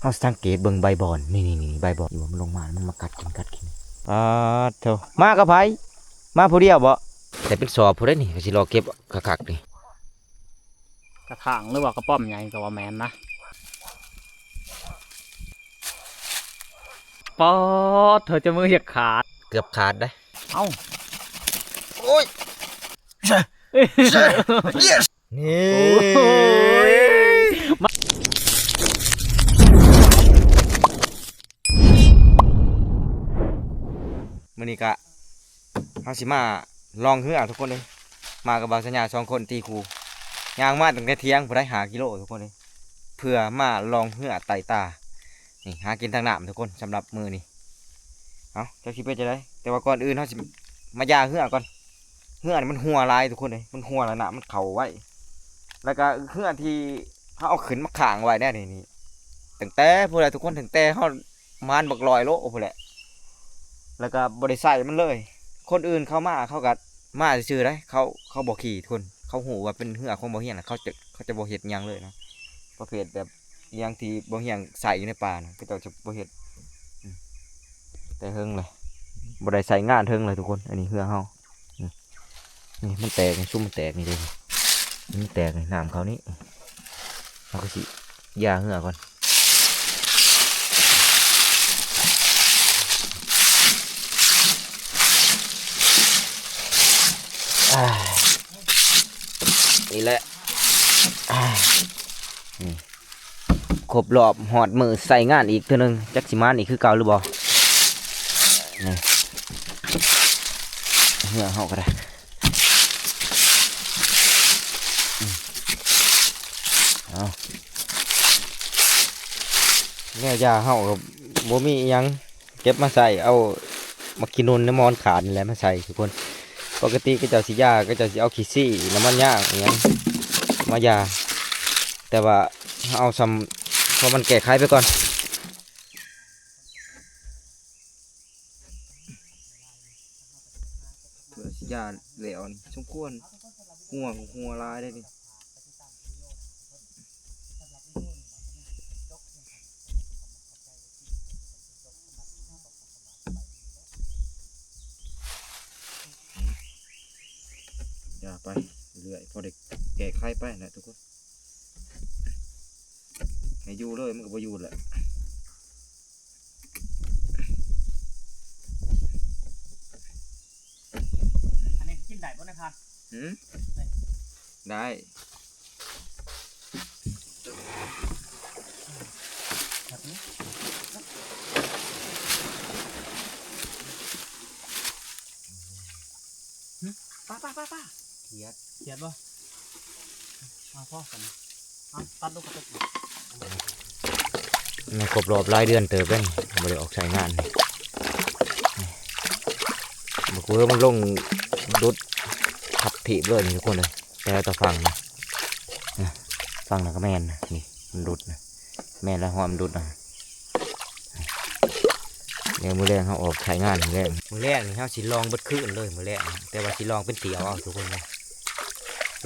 ເຮົາສັງເກດເບິ່ງໃບບອນ ນີ້ໆໆ ໃບບອນຢູ່ ມັນລົງມາ ມັນມາກັດກິນ ກັດກິນ. ປາດໂທ້ ມາກັບໃຜ? ມາຜູ້ດຽວບໍ? ແຕ່ເປັນສອບຜູ້ໃດນີ້ ກໍຊິລໍເກັບຄັກໆນີ້. ກະຖາງ ຫຼືວ່າກະປ້ອມໃຫຍ່ກໍວ່າແມ່ນນະ. ປາດ ເທີຈະມືຢາກຂາດ ເກືອບຂາດເດ້. ເອົ້າ ໂອ້ຍ Yes ນີ້ ໂອ້ຍ ມື້ນີ້ກະ ເຮົາຊິມາລ່ອງເຮືອທຸກຄົນເອີຍ. ມາກັບບ່າວສັນຍາສອງຄົນຕີຄູ່ ຍ່າງມາຕັ້ງແຕ່ທ່ຽງພຸ້ນໃດ ຫ້າກິໂລທຸກຄົນເອີຍ ເພື່ອມາລ່ອງເຮືອໄຕ່ຕາ ນີ້ ຫາກິນທາງນ້ຳທຸກຄົນ. ສຳລັບມື້ນີ້ ເອົ້າ ຈັກຊິເປັນຈັ່ງໃດ ແຕ່ວ່າກ່ອນອື່ນເຮົາຊິມາຢາເຮືອກ່ອນ. ເຮືອນີ້ມັນຮົ່ວຫຼາຍທຸກຄົນເອີຍ ມັນຮົ່ວແລ້ວນ້ຳມັນເຂົ້າໄວ ແລ້ວກະເຮືອທີ່ເຮົາເອົາຂຶ້ນມາຄ້າງໄວ້ແນ່ນີ້ ນີ້ ຕັ້ງແຕ່ພຸ້ນແຫຼະທຸກຄົນ ຕັ້ງແຕ່ເຮົາ ປະມານບັກຮ້ອຍໂລພຸ້ນແຫຼະ ແລ້ວກະບໍ່ໄດ້ໃຊ້ມັນເລີຍ. ຄົນອື່ນເຂົາມາ ເຂົາກະມາຊື່ໆໃດ໋ ເຂົາ ເຂົາບໍ່ຂີ່ທຸກຄົນ ເຂົາຮູ້ວ່າເປັນເຮືອຂອງບ່າວຮຽງ ເຂົາຈະ ເຂົາຈະບໍ່ເຮັດຫຍັງເລີຍນະ. ປະເພດແບບອີ່ຫຍັງທີ່ບ່າວຮຽງໃຊ້ຢູ່ໃນປ່ານະ ເຂົາເຈົ້າຈະບໍ່ເຮັດ. ອືມ ແຕ່ເຫິງແຫຼະ ບໍ່ໄດ້ໃຊ້ງານເຖິງແລ້ວທຸກຄົນ. ອັນນີ້ເຮືອເຮົາ ນີ້ ນີ້ມັນແຕກ ນີ້ ຊຸມມັນແຕກນີ້ເດ້ ນີ້ ມັນແຕກນີ້ ນ້ຳເຂົ້ານີ້ ເຮົາກໍຊິຢາເຮືອກ່ອນ. ນີ້ແຫຼະ ນີ້ ຄົບຮອບຮອດມື້ໃຊ້ງານອີກເທື່ອໜຶ່ງ ຈັກຊິມານອີກຄືເກົ່າຫຼືບໍ່. ນີ້ ເຮືອເຮົາກໍໄດ້ ເອົາ ແນວຢາເຮົາກໍບໍ່ມີອີ່ຫຍັງ ເກັບມາໃສ່ ເອົາໝາກຂີ້ໜຸ່ນ ນ້ຳມັນຂາດນີ້ແຫຼະມາໃສ່ທຸກຄົນ. ປົກກະຕິເຂົາເຈົ້າຊິຢາ ເຂົາເຈົ້າຊິເອົາຂີ້ຊີ້ ນ້ຳມັນຍາງອີ່ຫຍັງມາຢາ ແຕ່ວ່າເຮົາເອົາຊ່ຳພໍມັນແກ້ໄຂໄປກ່ອນ. ເພື່ອຊິຢາແລ້ວນີ້ສົມຄວນ ຮົ່ວ ຮົ່ວຫຼາຍເດ້ນີ້. ຢາໄປເລື້ອຍ ພໍໄດ້ແກ້ໄຂໄປແຫຼະທຸກຄົນ. ໃຫ້ຢູ່ເລີຍມັນກໍບໍ່ຢູ່ແຫຼະ. ອັນນີ້ກິນໄດ້ບໍ່ນາຍພານ? ຫືມ? ໄດ້ ໄດ້. ປາ ປາ ປາ ປາ ຂຽດ ຂຽດບໍ່? ເອົາພໍຊັ້ນ ເອົາຕັດລູກກະຕຸກ. ແມ່ນຄົບຮອບຫຼາຍເດືອນເຕີບແລ້ວນີ້ ບໍ່ໄດ້ອອກໃຊ້ງານນີ້. ບັກເວີມັນລົງດຸດທັບຖີບເລີຍນີ້ທຸກຄົນເອີຍ ແຕ່ລະຕາຝັ່ງນະ ຝັ່ງນັ້ນກໍແມ່ນນະ ນີ້ມັນດຸດນະ ແມ່ນແລ້ວ ຮອດມັນດຸດນະ. ດຽວມື້ແລງເຮົາອອກໃຊ້ງານມື້ແລງ ມື້ແລງນີ້ເຮົາຊິລ່ອງເບິດຄືນເລີຍມື້ແລງ ແຕ່ວ່າຊິລ່ອງເປັນຖ້ຽວເອົາທຸກຄົນເອີຍ.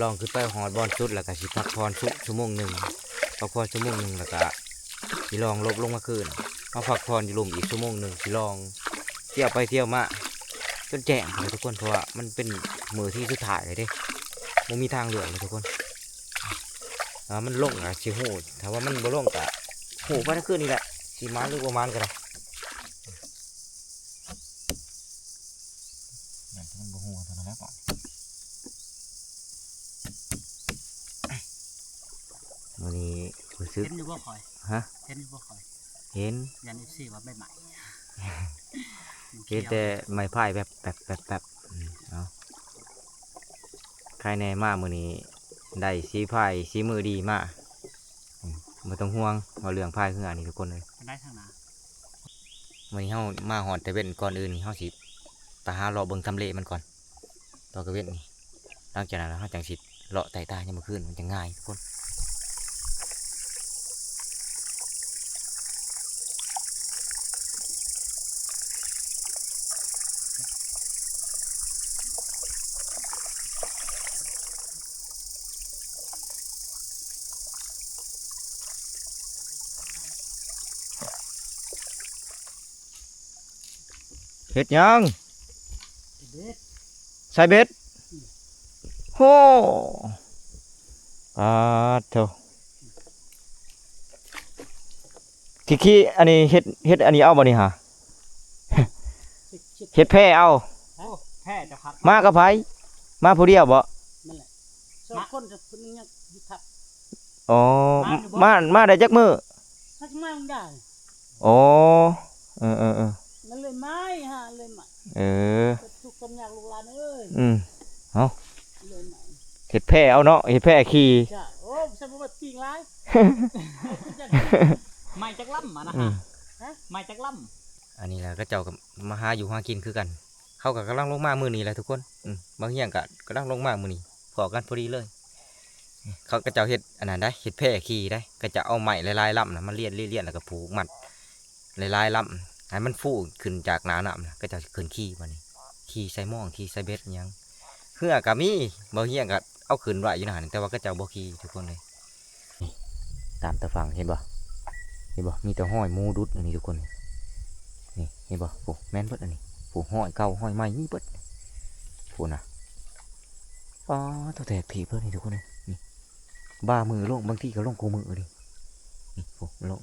ລ່ອງຂຶ້ນໄປຮອດບ່ອນສຸດ ແລ້ວກໍຊິພັກຜ່ອນຊົ່ວ ຊົ່ວໂມງໜຶ່ງ ພັກຜ່ອນຊົ່ວໂມງໜຶ່ງ ແລ້ວກໍຊິລ່ອງລົບລົງມາຄືນ ມາພັກຜ່ອນຢູ່ລຸ່ມອີກຊົ່ວໂມງໜຶ່ງ ຊິລ່ອງທ່ຽວໄປທ່ຽວມາຈົນແຈ້ງພຸ້ນແຫຼະທຸກຄົນ ເພາະວ່າມັນເປັນມື້ທີ່ສຸດທ້າຍແລ້ວເດ້ ບໍ່ມີທາງເລືອກແລ້ວທຸກຄົນ. ຖ້າມັນລົງກໍຊິຮູ້ ຖ້າວ່າມັນບໍ່ລົງກໍຮູ້ໄປທັງຄືນນີ້ແຫຼະ ຊິໝານຫຼືບໍ່ໝານກໍໄດ້. ຢ້ານແຕ່ມັນບໍ່ຮູ້ເທົ່ານັ້ນແຫຼະບາດ. ມື້ນີ້ຮູ້ສຶກ ເຫັນຢູ່ບໍ່ຂ້ອຍ? ຮະ? ເຫັນຢູ່ບໍ່ຂ້ອຍ? ເຫັນ. ຢ້ານເອັຟຊີວ່າໃບໄມ້ ເຫັນແຕ່ໄມ້ພາຍແວບໆໆໆ. ອືມ ເອົາ ໃຄແດ່ມາມື້ນີ້ ໄດ້ສີພາຍສີມືດີມາ. ອືມ ບໍ່ຕ້ອງຫ່ວງວ່າເລື່ອງພາຍເຮືອນີ້ທຸກຄົນເອີຍ. ໄດ້ທາງໜ້າ. ມື້ນີ້ເຮົາມາຮອດແຕ່ເວັນ ກ່ອນອື່ນນີ້ເຮົາຊິໄປຫາເລາະເບິ່ງທຳເລມັນກ່ອນ ຕອນກາງເວັນນີ້ ຫຼັງຈາກນັ້ນແລ້ວເຮົາຈັ່ງຊິເລາະໄຕ່ຕາຍາມມື້ຄືນ ມັນຈັ່ງງ່າຍທຸກຄົນ. ເ ເຮັດຫຍັງ? ເບັດ ໃສ່ເບັດ? ໂຫ ປາດໂທ ທີ່ຂີ້ ອັນນີ້ເຮັດ ເຮັດອັນນີ້ເອົາບໍ່ນີ້ຫາ? ເຮັດແພເອົາ? ໂອ້ ແພຈະຄັກ ມາກັບໃຜ? ມາຜູ້ດຽວບໍ່? ນັ້ນແຫຼະ ສອງຄົນ ຜູ້ໜຶ່ງຍັງຢູ່ທັບ. ອໍ ມາຢູ່ບໍ່? ມາ ມາໄດ້ຈັກມື້? ມາ ມາໄດ້. ອໍ ເອີໆໆ ມັນເລີຍໄໝ້ຫາ ເລີຍໄໝ້. ເອີ ທຸກຄົນຍາກລູກຫຼານເອີຍ. ອືມ ເອົາ ເລີຍໄໝ້ ເຮັດແພເອົາເນາະ ເຮັດແພຂີ່. ຈ້າ ໂອ້ ໃສ່ບໍ່ເບິດປີງຫຼາຍ. ໄໝ້ຈັກລຳຫັ້ນນະ? ອືມ ຮະ ໄໝ້ຈັກລຳ? ອັນນີ້ລະ ເຂົາເຈົ້າກໍມາຫາຢູ່ຫາກິນຄືກັນ. ເຂົາກໍກຳລັງລົງມາມື້ນີ້ແຫຼະທຸກຄົນ. ອືມ ບ່າວຮຽງກໍກຳລັງລົງມາມື້ນີ້ ພໍ້ກັນພໍດີເລີຍ. ເຂົາ ເຂົາເຈົ້າເຮັດອັນນັ້ນໄດ໋ ເຮັດແພຂີ່ໄດ໋. ເຂົາເຈົ້າເອົາໄມ້ຫຼາຍໆລຳນະ ມາລຽນໆ ລຽນໆ ແລ້ວກໍຜູກມັດຫຼາຍໆລຳ ໃຫ້ມັນຟູຂຶ້ນຈາກໜ້ານ້ຳນະ. ເຂົາເຈົ້າຊິຂຶ້ນຂີ່ບາດນີ້ ຂີ່ໃສ່ມອງ ຂີ່ໃສ່ເບັດຫຍັງ. ເຮືອກໍມີ ບ່າວຮຽງກໍເອົາຂຶ້ນໄວ້ຢູ່ນັ້ນ ແຕ່ວ່າເຂົາເຈົ້າບໍ່ຂີ່ທຸກຄົນເລີຍ. ນີ້ ຕາມຕາຝັ່ງ ເຫັນບໍ່? ເຫັນບໍ່? ມີແຕ່ຮອຍໝູດຸດອັນນີ້ທຸກຄົນ. ນີ້ ເຫັນບໍ່? ໂອ້ ແມ່ນເບິດອັນນີ້. ໂອ້ ຮອຍເກົ່າຮອຍໃໝ່ມີເບິດ. ໂອ້ນະ ປາດໂທ້ ແທກຖີບເລີຍນີ້ທຸກຄົນເອີຍ. ນີ້ ບາມື້ລົງ ບາງທີກໍລົງຄູ່ມື້ເດ້. ນີ້ ໂອ້ ລົງ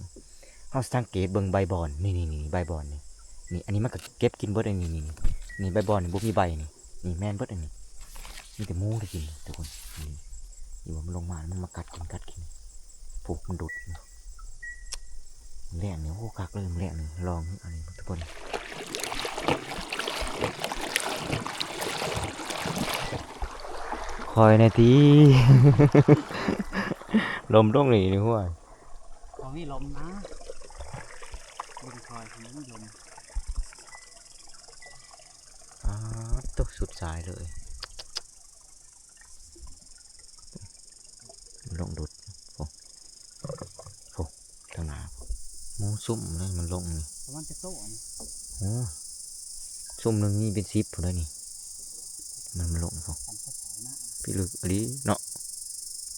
ເຮົາສັງເກດເບິ່ງໃບບອນ ນີ້ໆໆ ໃບບອນນີ້ ນີ້ ອັນນີ້ມັນກໍເກັບກິນເບິດ. ນີ້ໆໆ ນີ້ໃບບອນນີ້ບໍ່ມີໃບນີ້. ນີ້ແມ່ນເບິດອັນນີ້ ມີແຕ່ໝູໄດ້ກິນທຸກຄົນ. ນີ້ ຢູ່ວ່າມັນລົງມາ ມັນມາກັດກິນ ກັດກິນ. ໂອ້ ມັນດຸດ. ແລ້ງນີ້ ໂອ້ ຄັກເລີຍ ແລ້ງນີ້ ລອງອັນນີ້ທຸກຄົນ. ຄ່ອຍແດ່ຕິ ລົມຕົງນີ້ນີ້ ຫ້ວຍ ບໍ່ມີລົມນະ ເບິ່ງຄ່ອຍ ບໍ່ມີລົມ. ອາ ຕົກສຸດສາຍເລີຍ. ມັນລົງດຸດ ໂອ້ ໂອ້ ທາງໜ້າ ໝູຊຸ່ມເລີຍ ມັນລົງນີ້ ປະມານຈັກໂຕອັນນີ້? ໂອ້ ຊຸ່ມໜຶ່ງມີເປັນສິບພຸ້ນເດ້ນີ້. ມັນ ມັນລົງ ໂອ້ ພິລຶກອີ່ຫຼີເນາະ.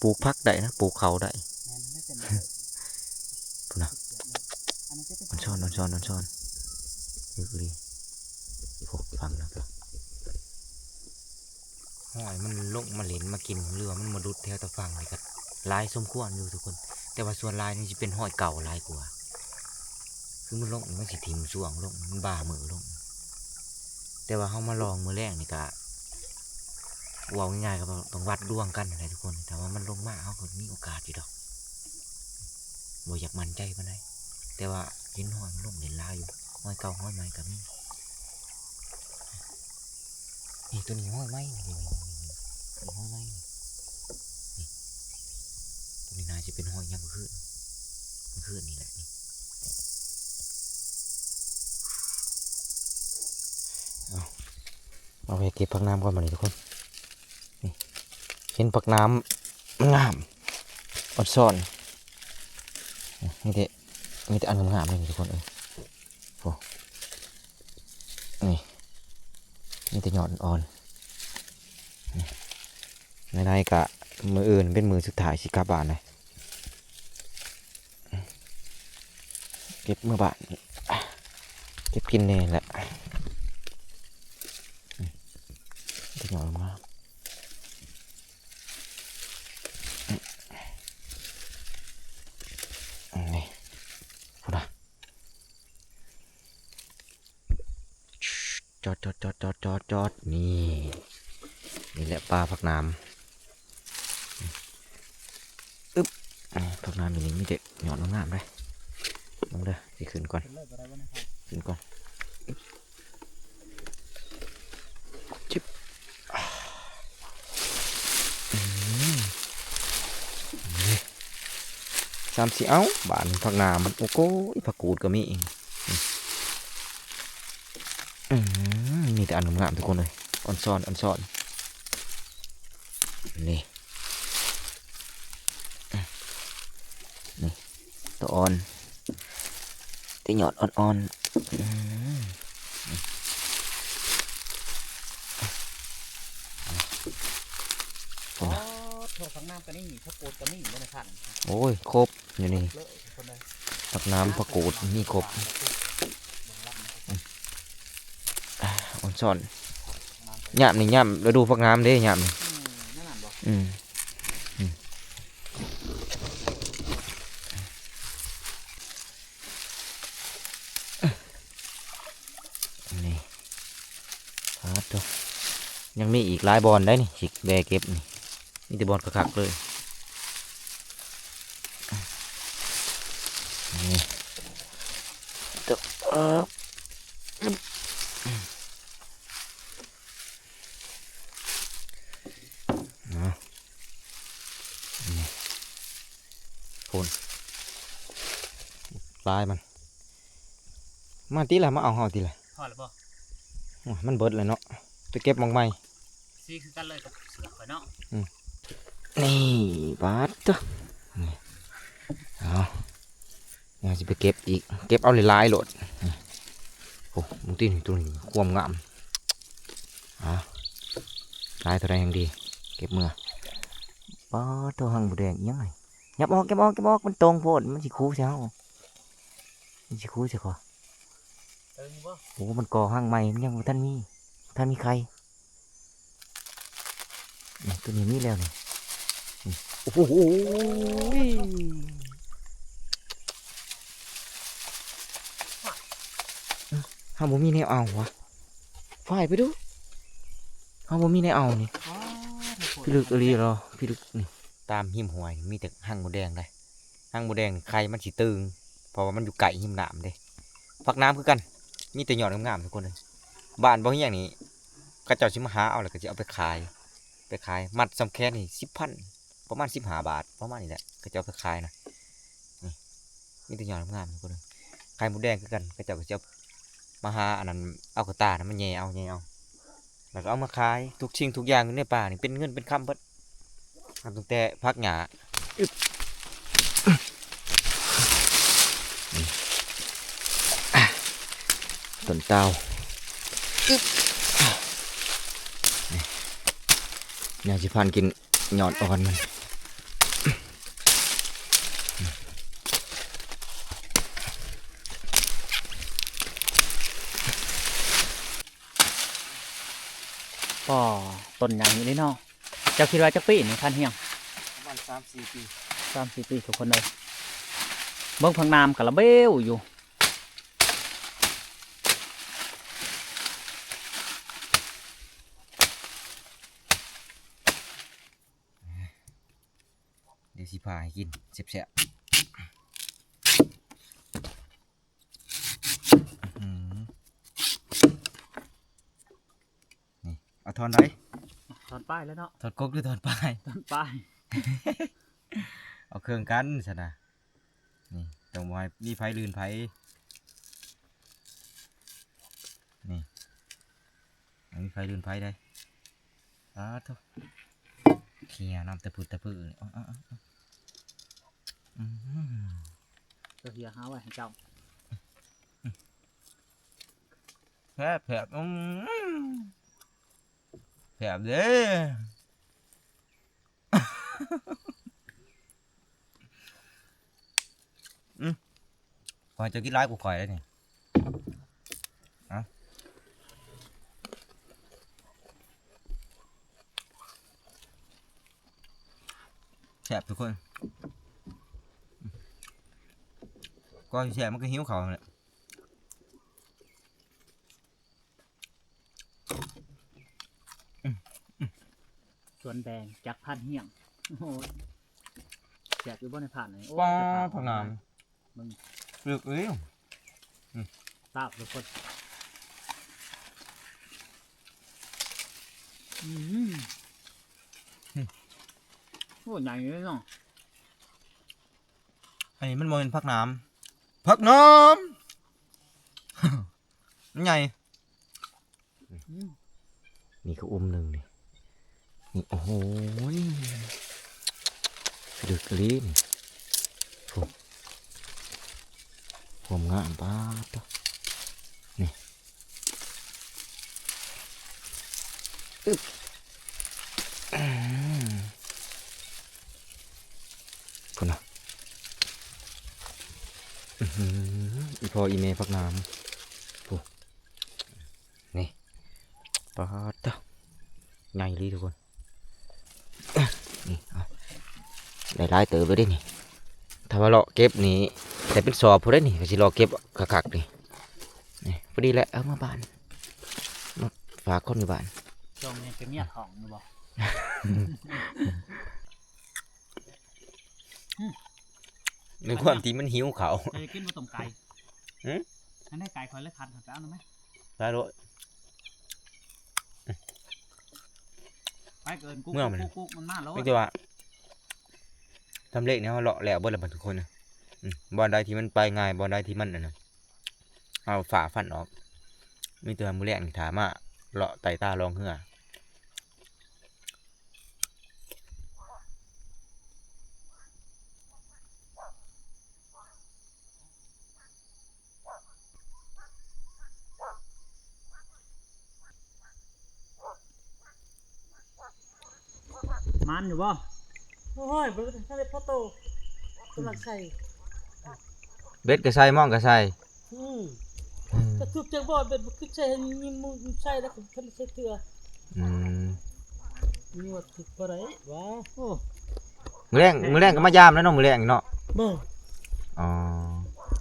ປູກຜັກໄດ້ນະ ປູກເຂົ້າໄດ້. ພຸ້ນນະ ອັນນີ້ຈະເປັນ ອອນຊອນ ອອນຊອນ ອອນຊອນ ເອີ ອີ່ຫຼີ. ໂອ້ ຝັ່ງນັ້ນກໍ ຮອຍມັນລົງມາຫຼິ້ນມາກິນ ຫຼືວ່າມັນມາດຸດແຖວຕາຝັ່ງນີ້ກໍຫຼາຍສົມຄວນຢູ່ທຸກຄົນ. ແຕ່ວ່າສ່ວນຫຼາຍນີ້ຊິເປັນຮອຍເກົ່າຫຼາຍກວ່າ ຄືມັນລົງ ມັນຊິຖິ້ມຊ່ວງລົງ ມັນບາມື້ລົງ. ແຕ່ວ່າເຮົາມາລອງມື້ແລງນີ້ກະ ເວົ້າງ່າຍໆ ກໍຕ້ອງວັດດວງກັນຫັ້ນແຫຼະທຸກຄົນ. ຖ້າວ່າມັນລົງມາ ເຮົາກໍມີໂອກາດຢູ່ດອກ ບໍ່ຢາກໝັ້ນໃຈປານໃດ. ແຕ່ວ່າເຫັນຮອຍມັນລົງເຫັນຫຼາຍຢູ່ ຮອຍເກົ່າຮອຍໃໝ່ກໍມີ. ນີ້ ຕົວນີ້ຮອຍໃໝ່ນີ້ ນີ້ ນີ້ ນີ້ ນີ້ຮອຍໃໝ່ນີ້ ນີ້ ຕົວນີ້ໜ້າຈະເປັນຮອຍຍາມມື້ຄືນ ມື້ຄືນນີ້ແຫຼະນີ້. ເອົາ ເອົາໄປເກັບຜັກໜາມກ່ອນບາດນີ້ທຸກຄົນ. ນີ້ ເຫັນຜັກໜາມງາມ ອອນຊອນ ມີແຕ່ ມີແຕ່ອັນງາມໆເລີຍນີ້ທຸກຄົນເອີຍ. ໂອ້ ນີ້ ມີແຕ່ຍອດອ່ອນໆ. ນີ້ ໃນໆ ກະມື້ອື່ນເປັນມື້ສຸດທ້າຍຊິກັບບ້ານເລີຍ. ເກັບເມືອບ້ານ ເກັບກິນແດ່ແຫຼະ. ອືມ ເປັນຫຍັງມາ ນີ້ ພຸ້ນນະ. ຈອດ ຈອດ ຈອດ ຈອດ ຈອດ ນີ້ ນີ້ແຫຼະປ່າຜັກໜາມ. ອຶບ ນີ້ ຜັກໜາມຢູ່ນີ້ມີແຕ່ຍອດງາມໆເດ້. ເບິ່ງເດີ ຊິຂຶ້ນກ່ອນ ຂຶ້ນກ່ອນ. ອຶບ ຈຶບ ອາ ອືມ ນີ້ ຊ້ຳຊິເອົາ ບາດນີ້ຜັກໜາມ. ໂອ້ໂກຍ ຜັກກູດກໍມີ. ອືມ ມີແຕ່ອັນງາມໆ ທຸກຄົນເອີຍ ອ່ອນຊອນ ອ່ອນຊອນ. ນີ້ ນີ້ ຕາອ່ອນ ແຕ່ຍອດອ່ອນໆ. ອືມ ໂອ້ ໂອ້ ຜັກໜາມກໍນີ້ ຜັກກູດກໍມີບໍ່ໄດ້ທັນ. ໂອ້ຍ ຄົບ ຢູ່ນີ້ ເລີຍຄົນໃດ ຜັກໜາມ ຜັກກູດມີຄົບ. ອືມ ເບິ່ງລຳນີ້ ອືມ ເບິ່ງລຳນີ້ ຊ່ອນ ຍາມນີ້ຍາມລະດູຜັກໜາມເດ້ ຍາມນີ້ ເອີ ແນວນັ້ນບໍ່? ອືມ ອືມ ນີ້ ປາດໂທ້ ຍັງມີອີກຫຼາຍບ່ອນໃດ໋ນີ້ ຊິແວ່ເກັບນີ້ ມີແຕ່ບ່ອນຄັກໆເລີຍ ນີ້ ເອີ ເນາະ ນີ້ ພຸ້ນ ປາຍມັນ ມາຕິລະ ມາເອົາເຮົາຕິລະ ພໍແລ້ວບໍ່? ໂອ້ຍ ມັນເບິດແລ້ວເນາະ ໄປເກັບໝ່ອງໃໝ່ ສີຄືກັນເລີຍກັບເສື້ອຂ້ອຍເນາະ ອືມ ນີ້ ປາດໂທ້ ນີ້ ເອົາ ດຽວຊິໄປເກັບອີກ ເກັບເອົາຫຼາຍໆໂລດ ໂອ້ ບາງທີນີ້ ໂຕນີ້ຄວາມງາມ ເອົາ ຫຼາຍເທົ່າໃດແຮ່ງດີ ເກັບເມືອ ປາດໂທ້ ຮັງໝູແດງອີ່ຫຍັງນີ້ ຫຍັບອອກ ຫຍັບອອກ ຫຍັບອອກ ມັນຕົງໂພດ ມັນຊິຄູໃສ່ເຮົາ ມັນຊິຄູໃສ່ຂ້ອຍ ເອີ ນີ້ບໍ່? ໂອ້ ມັນກໍ່ຮັງໃໝ່ ມັນຍັງບໍ່ທັນມີ ທັນມີໄຂ່ ນີ້ ໂຕນີ້ມີແລ້ວນີ້ ນີ້ ໂອ້ໂຫ ເຮົາບໍ່ມີແນວເອົາຫວາ ຝ້າຍໄປດູ ເຮົາບໍ່ມີແນວເອົານີ້ ອໍ ພິລຶກອີ່ຫຼີເນາະ ພິລຶກນີ້ ຕາມຮິມຫ້ວຍນີ້ມີແຕ່ຮັງມົດແດງໃດ໋ ຮັງມົດແດງນີ້ໄຂ່ມັນຊິຕຶງ ເພາະວ່າມັນຢູ່ໃກ້ຮິມນ້ຳເດ້ ຜັກໜາມຄືກັນ ມີແຕ່ຍອດງາມໆ ທຸກຄົນເອີຍ ບ້ານບໍ່ຮຽງນີ້ ເຂົາເຈົ້າຊິມາຫາເອົາ ແລ້ວກໍຊິເອົາໄປຂາຍ ໄປຂາຍ ມັດສ່ຳແຂນນີ້ສິບພັນ ປະມານສິບຫ້າບາດ ປະມານນີ້ແຫຼະ ເຂົາເຈົ້າເອົາໄປຂາຍນະ ນີ້ ມີແຕ່ຍອດງາມໆ ທຸກຄົນເອີຍ ໄຂ່ມົດແດງຄືກັນ ເຂົາເຈົ້າກໍຊິເອົາມາຫາອັນນັ້ນ ເອົາກະຕ່ານະມາແຍ່ເອົາ ແຍ່ເອົາ ແລ້ວກໍເອົາມາຂາຍ ທຸກສິ່ງທຸກຢ່າງຢູ່ໃນປ່ານີ້ເປັນເງິນເປັນຄຳເບິດ ນັບຕັ້ງແຕ່ຜັກຫຍ້າ ອຶບ ຕົ້ນຕາວ ອຶບ ນີ້ ຍາສີຟັນກິນຍອດອ່ອນມັນ. ປໍ້ ຕົ້ນໃຫຍ່ເລີຍເນາະ. ເຈົ້າຄິດວ່າຈັກປີນີ້ ພັນຮຽງ? ປະມານສາມສີ່ປີ ສາມສີ່ປີ ທຸກຄົນເອີຍ. ເບິ່ງຜັກໜາມກະລະເບວຢູ່. ດຽວຊິຜ່າໃຫ້ກິນແຊບໆ. ອື ນີ້ ເອົາທ່ອນໃດ? ທ່ອນປາຍແລ້ວເນາະ. ທ່ອນກົກຫຼືທ່ອນປາຍ? ທ່ອນປາຍ. ເອົາເຄື່ອງກັນຊັ້ນນະ. ນີ້ ຕ້ອງບໍ່ໃຫ້ມີໃຜລື່ນໃຜ. ນີ້ ບໍ່ມີໃຜລື່ນໃຜໃດ. ອ້າໂທ້ ເຂ່ຍນ້ຳຕະພຶດຕະພຶ. ອື ເຈົ້າເຂ່ຍຫາໄວ້ໃຫ້ເຈົ້າ. ແຊບໆ ອື ແຊບເດ້. ອື ຂ້ອຍຈະກິນຫຼາຍກວ່າຂ້ອຍເດ້ນີ້. ເອົາ ແຊບທຸກຄົນ. ກ່ອນຊິແຊບມັນກໍຫິວເຂົ້າຫັ້ນແຫຼະ. ສວນແດງຈາກພັນຮຽງ. ໂອ້ຍ ແຊບຢູ່ບໍ່ໃນພັນນີ້? ໂອ້ຍ ປ້າ ຈະພາ ຜັກໜາມ ເບິ່ງ ເລືອກເອີຍ. ອື ຕາບທຸກຄົນ. ອື ອື ໂອ້ ໃຫຍ່ເລີຍເນາະ. ອັນນີ້ມັນບໍ່ແມ່ນຜັກໜາມ ຜັກໜາມ ມັນໃຫຍ່. ອື ນີ້ກໍອຸ້ມໜຶ່ງນີ້ ນີ້ ໂອ້ໂຫ ດຶກອີ່ຫຼີນີ້. ໂອ້ ຄວາມງາມ ປາດໂທ້ ນີ້. ອຶບ ອື ພຸ້ນນະ. ອື ອີ່ພໍ່ອີ່ແມ່ຜັກໜາມ ພຸ້ນ ນີ້. ປາດເອີ ໃຫຍ່ອີ່ຫຼີທຸກຄົນ ນີ້ ເອົາ ໄດ້ຫຼາຍເຕີບເລີຍເດ້ນີ້ ຖ້າວ່າເລາະເກັບນີ້ ໄດ້ເປັນສອບພຸ້ນເດ້ນີ້ ກໍຊິເລາະເກັບຄັກໆນີ້ ນີ້ ພໍດີແຫຼະ ເອົາມາບ້ານ ມາຝາກຄົນຢູ່ບ້ານ ຊ່ວງນີ້ເປັນເມຍທ້ອງຢູ່ບໍ່? ໃນຄວາມທີ່ມັນຫິວເຂົ້າ ໃຜກິນບໍ່ຕົ້ມໄກ່? ຫື? ອັນໃດໄກ່ຂ້ອຍລະຄັນ ໄປເອົານຳແມ ໄປໂລດ ໄປເອີ້ນກຸກ ເມືອງມັນ ກຸກ ກຸກ ມັນມາໂລດ ມີແຕ່ວ່າ ທຳເລນີ້ເຮົາເລາະແລ້ວເບິດແລ້ວບັດທຸກຄົນ ອືມ ບ່ອນໃດທີ່ມັນໄປງ່າຍ ບ່ອນໃດທີ່ມັນອັນນັ້ນ ເຮົາຟາຟັນອອກ ມີແຕ່ວ່າມື້ແລງນີ້ຖ້າມາເລາະໄຕ່ຕາລ່ອງເຮືອ ໝານຢູ່ບໍ່? ໂອ້ຍ ບໍ່ທັນໄດ້ພໍໂຕ ກຳລັງໃສ່ ເບັດກໍໃສ່ ມອງກໍໃສ່ ອືມ ອືມ ຈະຖືກຈັກບໍ່ ເບັດບໍ່ຄືໃສ່ໃຫ້ຍິງໝູ່ໃສ່ ແລ້ວກໍບໍ່ທັນໄດ້ໃສ່ເທື່ອ ອືມ ນີ້ວ່າຖືກບໍ່ໄດ້ຫວາ ໂອ້ ມື້ແລງ ມື້ແລງກໍມາຢາມແລ້ວເນາະ ມື້ແລງນີ້ເນາະ ບໍ່ ອໍ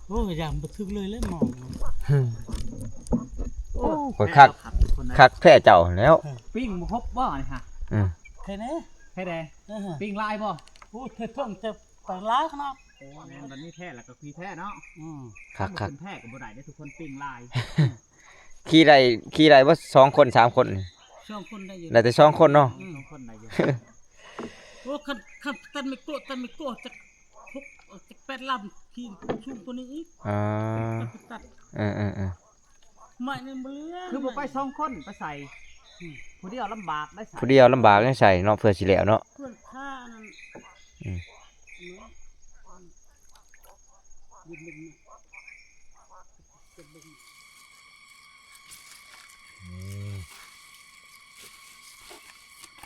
ໂອ້ ຢາມບໍ່ຖືກເລີຍແຫຼະໝໍ ໂອ້ ຂ້ອຍຄັກ ຄັກແທ້ເຈົ້າຫັ້ນແຫຼ້ວ ປີ້ງບໍ່ຄົບບໍ່ນີ້ຫະ ອືມ ແທ້ແດ່ ແທ້ແດ່ ເອີ ປີ້ງຫຼາຍບໍ່? ໂອ້ ແທ້ເຖິງແຕ່ ໄປຫຼາຍຂະໜາດ ໂອ້ ແມ່ນບັດນີ້ແທ້ລະກໍຄືແທ້ເນາະ ອືມ ຄັກໆ ແທ້ກໍບໍ່ໄດ້ເດ້ທຸກຄົນ ປີ້ງຫຼາຍ ຂີ່ໄດ້ ຂີ່ໄດ້ບໍ່ ສອງຄົນ ສາມຄົນນີ້? ສອງຄົນໄດ້ຢູ່ ໄດ້ແຕ່ສອງຄົນເນາະ ອືມ ສອງຄົນໄດ້ຢູ່ ໂອ້ ຄັນ ຄັນຕັດໄມ້ກົວ ຕັດໄມ້ກົວຈັກຫົກ ຈັກແປດລຳ ຂີ່ສູງກວ່ານີ້ອີກ ອໍ ຕັດ ຕັດ ເອີໆໆ ໄມ້ນີ້ບໍ່ເຫຼືອ ຄືບໍ່ໄປສອງຄົນໄປໃສ່ ອືມ ຜູ້ດຽວລຳບາກໄດ້ໃສ່ ຜູ້ດຽວລຳບາກໄດ້ໃສ່ເນາະ ເພື່ອຊິແລ້ວເນາະ ເພື່ອຂ້ານັ້ນ ອືມ ນີ້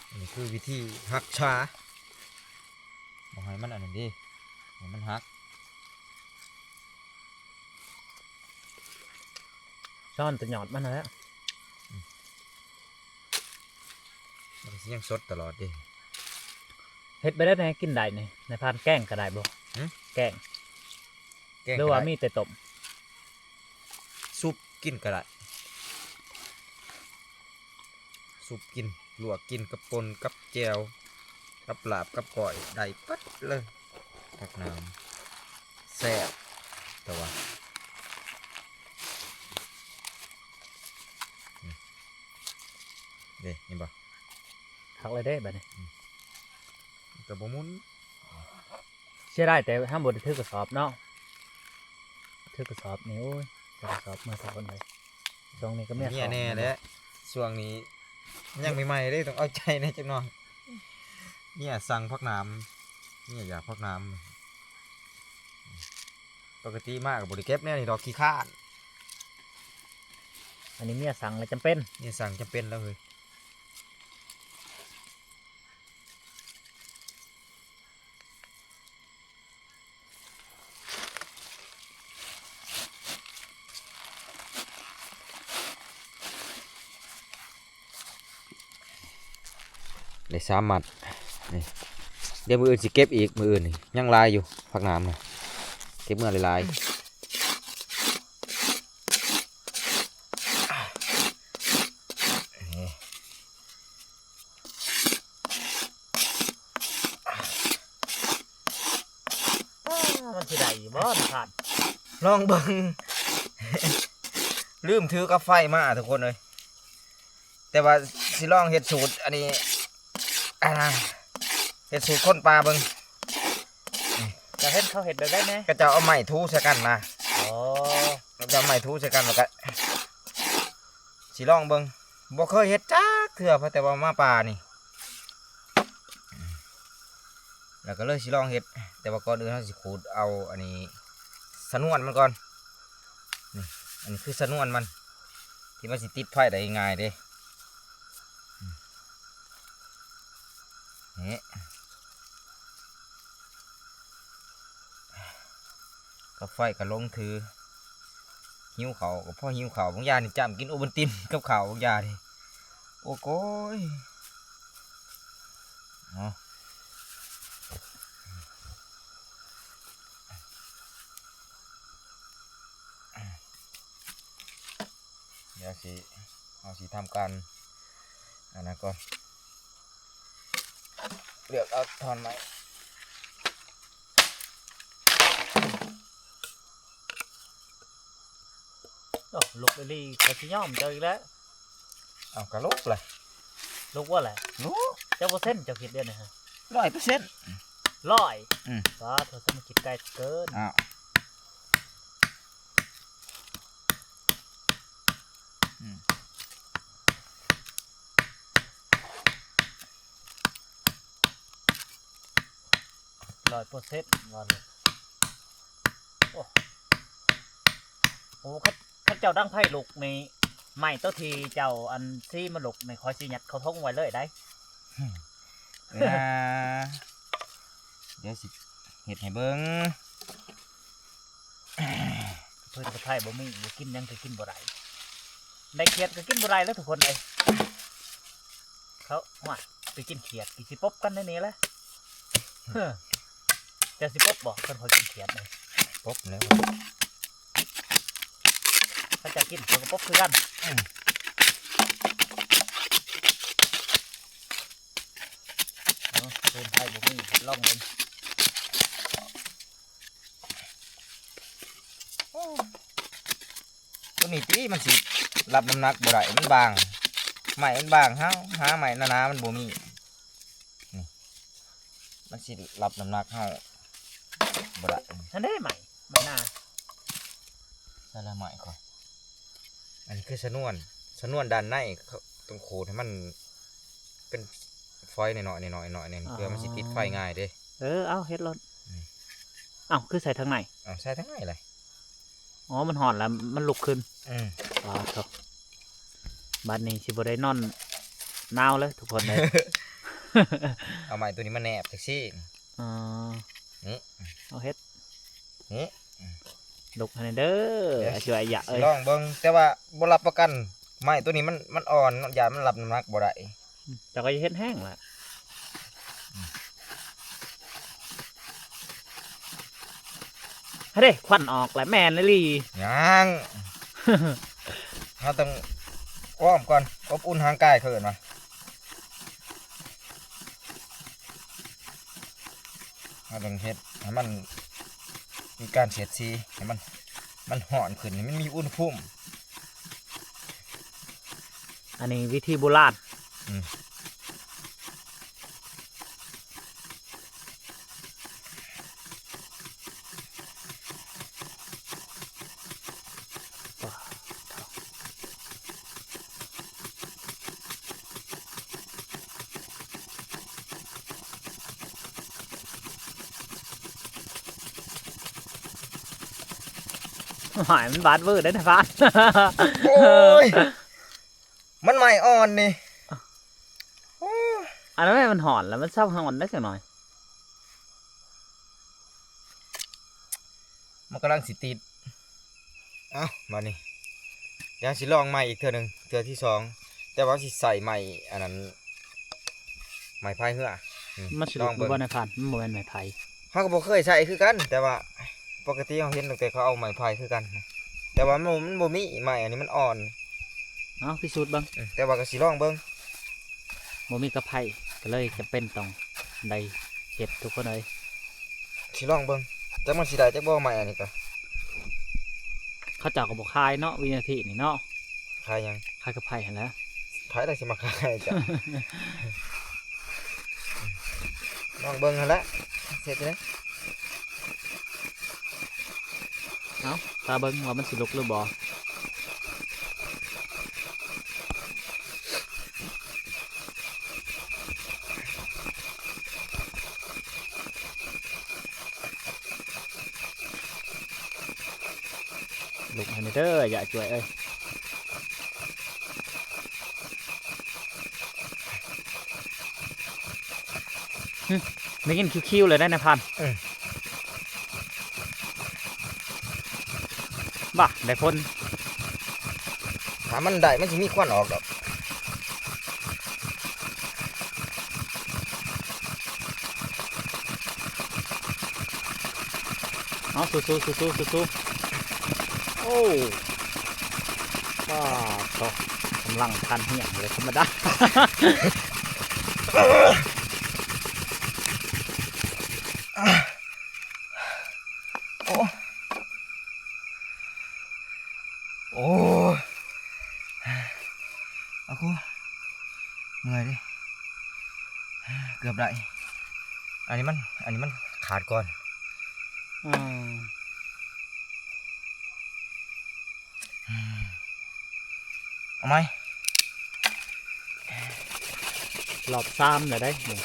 ອັນນີ້ຄືວິທີຮັກສາ ບໍ່ໃຫ້ມັນອັນນັ້ນເດ້ ໃຫ້ມັນຫັກ ຊ້ອນແຕ່ຍອດມັນຫັ້ນແຫຼະ ອືມ ມັນກໍຊິຍັງສົດຕະຫຼອດເດ້ ເຮັດໄປໄດ້ແນວກິນໄດ້ນີ້ ນາຍພານ ແກງກໍໄດ້ບໍ່? ຫື? ແກງ ແກງ ຫຼືວ່າມີແຕ່ຕົ້ມ ຊຸບກິນກໍໄດ້ ຊຸບກິນ ລວກກິນກັບປົ່ນກັບແຈ່ວ ກັບລາບກັບກ້ອຍໄດ້ເບິດເລີຍ ຜັກໜາມ ແຊບ ແຕ່ວ່າ ເດ້ ເຫັນບໍ່? ຄັກເລີຍເດ້ບາດນີ້ ອືມ ມັນກໍບໍ່ໝຸນ ເສຍດາຍແຕ່ເຮົາບໍ່ໄດ້ຖືກະສອບເນາະ ຖືກະສອບນີ້ ໂອ້ຍ ຖືກະສອບເມື່ອສອງຄົນເລີຍ ຊ່ວງນີ້ກໍເມຍ ເມຍແນ່ແຫຼະ ຊ່ວງນີ້ຍັງໃໝ່ໆເດ້ ຕ້ອງເອົາໃຈແດ່ຈັກໜ່ອຍ ເມຍສັ່ງຜັກໜາມ ເມຍຢາກຜັກໜາມ ປົກກະຕິມາກໍບໍ່ໄດ້ເກັບແນວນີ້ດອກ ຂີ້ຄ້ານ ອັນນີ້ເມຍສັ່ງແລ້ວຈຳເປັນ ເມຍສັ່ງຈຳເປັນແລ້ວເຮີ້ຍ. ໄດ້ສາມມັດ ນີ້ ດຽວມື້ອື່ນຊິເກັບອີກ ມື້ອື່ນນີ້ຍັງຫຼາຍຢູ່ ຜັກໜາມນະ ເກັບເມືອຫຼາຍໆ ນີ້ ອ້າ ມັນຊິໄດ້ຢູ່ບໍ່ນະທ່ານ? ລອງເບິ່ງ ລືມຖືກັບໄຟມາທຸກຄົນເອີຍ ແຕ່ວ່າຊິລອງເຮັດສູດອັນນີ້ ອັນນະ ເຮັດສູດຄົນປ່າເບິ່ງ ຈະເຫັນເຂົາເຮັດແບບໃດແດ່? ເຂົາເຈົ້າເອົາໄມ້ຖູໃສ່ກັນນະ ອໍ ເຂົາເຈົ້າເອົາໄມ້ຖູໃສ່ກັນ ແລ້ວກະຊິລອງເບິ່ງ ບໍ່ເຄີຍເຮັດຈັກເທື່ອ ເພາະແຕ່ວ່າມາປ່ານີ້ ແລ້ວກໍເລີຍຊິລອງເຮັດ ແຕ່ວ່າກ່ອນອື່ນເຮົາຊິຂູດເອົາອັນນີ້ ຊະນວນມັນກ່ອນ ນີ້ ອັນນີ້ຄືຊະນວນມັນ ທີ່ມັນຊິຕິດໄຟໄດ້ງ່າຍເດ້ ນີ້ ກັບໄຟກໍລົງຖື ຫິວເຂົ້າກໍພໍຫິວເຂົ້າ ບາງຢ່າງນີ້ຈ້ຳກິນໂອວັນຕິນກັບເຂົ້າ ບາງຢ່າງນີ້ ໂອ້ໂກຍ ເນາະ ດຽວຊິ ເຮົາຊິທຳການອັນນັ້ນກ່ອນ ເລືອກເອົາທ່ອນໄມ້ ໂອ້ ລຸກອີ່ຫຼີ ຂ້ອຍຊິຍອມເຈົ້າອີກແລ້ວ. ເອົາ ກະລຸກແຫຼະ ລຸກບໍ່ແຫຼະ? ລຸກ. ເຈົ້າເປີເຊັນ ເຈົ້າຄິດແນວໃດ? ຮ້ອຍເປີເຊັນ. ຮ້ອຍ? ອືມ. ປາດໂທ້ ສະມາຄິດໄກເກີນ. ອ້າວ. ອືມ. ຮ້ອຍເປີເຊັນວ່າເລີຍ. ໂອ້ ໂອ້ ຄັນ ຄັນເຈົ້າດັງໄຟລຸກນີ້ ໄມ້ໂຕທີ່ເຈົ້າອັນຊີ້ມາລຸກນີ້ ຂ້ອຍຊິຍັດເຂົ້າຖົງໄວ້ເລີຍໄດ໋. ເອີ ດຽວຊິເຮັດໃຫ້ເບິ່ງ. ເພິ່ນກະໄຟບໍ່ມີ ບໍ່ກິນຫຍັງກະກິນບໍ່ໄດ້ ໄດ້ຂຽດກະກິນບໍ່ໄດ້ແລ້ວທຸກຄົນເອີຍ. ເຂົາ ໂອ້ຍ ໄປກິນຂຽດ ກະຊິປົບກັນໃນນີ້ແຫຼະ. ເຈົ້າຊິປົບບໍ່ ຄັນຂ້ອຍກິນຂຽດນີ້? ປົບແລ້ວ ຄັນເຈົ້າກິນ ຂ້ອຍກະປົບຄືກັນ. ອືມ. ເອົາ ເພິ່ນໄຟບໍ່ມີ ລອງເບິ່ງ. ໂຕນີ້ຕິ ມັນຊິຮັບນ້ຳໜັກບໍ່ໄດ້ ມັນບາງ ໄມ້ມັນບາງ ເຮົາຫາໄມ້ໜາໆ ມັນບໍ່ມີ ນີ້ ມັນຊິຮັບນ້ຳໜັກເຮົາບໍ່ໄດ້. ຫັ້ນເດ້ໄມ້ ໄມ້ໜາ ໃສ່ລະໄມ້ຂ້ອຍ. ອັນນີ້ຄືຊະນວນ ຊະນວນດ້ານໃນ ເຂົາຕ້ອງຂູດໃຫ້ມັນເປັນຟອຍໜ້ອຍໆ ໜ້ອຍໆ ໜ້ອຍໆ ນີ້ ອໍ ເພື່ອມັນຊິຕິດໄຟງ່າຍເດ້. ເອີ ເອົາ ເຮັດໂລດ. ນີ້ ເອົ້າ ຄືໃສ່ທາງໃນ? ເອົາ ໃສ່ທາງໃນແຫຼະ. ອໍ ມັນຮ້ອນແລ້ວມັນລຸກຂຶ້ນ. ອືມ. ປາດໂທ້ ບາດນີ້ຊິບໍ່ໄດ້ນອນໜາວເລີຍທຸກຄົນເອີຍ. ເອົາໄມ້ໂຕນີ້ມາແນບຈັກຊີ້. ອໍ ນີ້ ເອົາເຮັດ ນີ້ ລຸກໃຫ້ແດ່ເດີ ດຽວ ອາ ຊິ ອາຍະ ຊິ ເອີຍ ລອງເບິ່ງ ແຕ່ວ່າບໍ່ຮັບປະກັນ ໄມ້ໂຕນີ້ມັນ ມັນອ່ອນ ຢ້ານມັນຮັບນ້ຳໜັກບໍ່ໄດ້. ເຈົ້າກະຢ່າເຮັດແຮງລະ. ອືມ. ຫັ້ນເດ້ ຄວັນອອກລະ ແມ່ນອີ່ຫຼີ. ຍັງ ເຮົາຕ້ອງວອມກ່ອນ ອົບອຸ່ນຮ່າງກາຍ ເຂົາເອີ້ນວ່າ ເຮົາຕ້ອງເຮັດໃຫ້ມັນມີການສຽດສີ ໃຫ້ມັນ ມັນຮ້ອນຂຶ້ນ ໃຫ້ມັນມີອຸນຫະພູມ. ອັນນີ້ວິທີບູຮານ. ອືມ. ຫວາຍ ມັນບາດເວີເດ້ນາຍພານ. ໂອ້ຍ ມັນໄໝ້ອ່ອນນີ້. ໂອ້ຍ ອັນນັ້ນແມ່ນມັນຮ້ອນແລ້ວ ມັນເຊົາຮ້ອນໄດ້ຈັກໜ້ອຍ. ມັນກຳລັງຊິຕິດ. ເອົ້າ ບາດນີ້ ດຽວຊິລອງໃໝ່ອີກເທື່ອໜຶ່ງ ເທື່ອທີສອງ ແຕ່ວ່າຊິໃສ່ໄມ້ອັນນັ້ນ ໄມ້ພາຍເຮືອ. ອືມ ມັນຊິຫຼຸດຢູ່ບໍ່ນາຍພານ? ມັນບໍ່ແມ່ນໄມ້ໄຜ່. ເຮົາກະບໍ່ເຄີຍໃຊ້ຄືກັນ ແຕ່ວ່າປົກກະຕິເຮົາເຫັນຕັ້ງແຕ່ເຂົາເອົາໄມ້ໄຜ່ຄືກັນ ແຕ່ວ່າມັນ ມັນບໍ່ມີ ໄມ້ອັນນີ້ມັນອ່ອນ. ເອົາ ພິສູດເບິ່ງ. ອືມ ແຕ່ວ່າກະຊິລອງເບິ່ງ. ບໍ່ມີກະໄຜ່ ກະເລີຍຈຳເປັນຕ້ອງໄດ້ເຮັດທຸກຄົນເອີຍ. ຊິລອງເບິ່ງ ຈັກມັນຊິໄດ້ຈັກບໍ່ ໄມ້ອັນນີ້ກະ. ເຂົາເຈົ້າກະບໍ່ຂາຍເນາະ ວິນາທີນີ້ເນາະ. ຂາຍຫຍັງ? ຂາຍກະໄຜ່ຫັ້ນແຫຼະ. ໃຜລະຊິມາຂາຍໃຫ້ເຈົ້າ? ລອງເບິ່ງຫັ້ນແຫຼະ ເຮັດຈັ່ງໃດ. ເອົາ ຖ້າເບິ່ງວ່າມັນຊິລຸກຫຼືບໍ່. ລຸກໃຫ້ແດ່ເດີ ຢ່າຈວຍເອີຍ. ຫຶ ໄດ້ຍິນຄິວໆ ແລ້ວໄດ໋ນາຍພານ. ເອີ ບາ ໄດ້ຜົນ. ຖ້າມັນໄດ້ ມັນຊິມີຄວັນອອກດອກ. ເອົາ ສູ້ໆ ສູ້ໆ ສູ້ໆ ໂອ້ ວ້າວ ກຳລັງພັນຮຽງບໍ່ໄດ້ທຳມະດາ. ໂອ້ ໂອ້ ອາໂກ ເມື່ອຍເດ້ ເກືອບໄດ້. ອັນນີ້ມັນ ອັນນີ້ມັນຂາດກ່ອນ. ອືມ ເອົາໃໝ່ ຮອບສາມແລ້ວເດ້ນີ້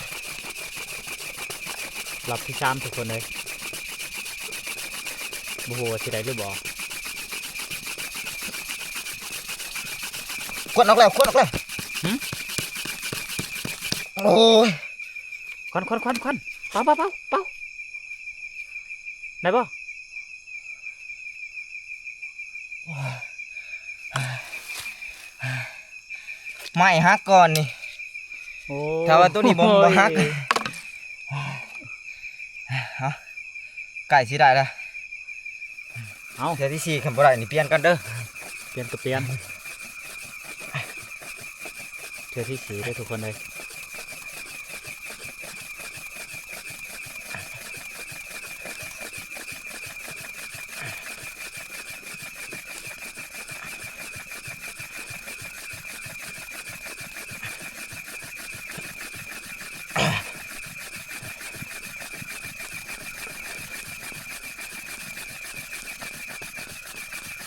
ຮອບທີສາມທຸກຄົນເອີຍ. ບໍ່ຮູ້ວ່າຊິໄດ້ຫຼືບໍ່. ຄວັນອອກແລ້ວ ຄວັນອອກແລ້ວ. ຫື? ໂອ້ຍ ຄວັນ ຄວັນ ຄວັນ ຄວັນ ເປົ່າ ເປົ່າ ເປົ່າ ເປົ່າ ໄດ້ບໍ່? ໄມ້ຫັກກ່ອນນີ້. ໂອ້ ຖ້າວ່າໂຕນີ້ບໍ່ ບໍ່ຫັກ. ເອົ້າ ໃກ້ຊິໄດ້ແລ້ວ. ເອົາ ເທື່ອທີສີ່ຄັນບໍ່ໄດ້ນີ້ປ່ຽນກັນເດີ. ປ່ຽນກໍປ່ຽນ ເທື່ອທີສີ່ເດີທຸກຄົນເອີຍ.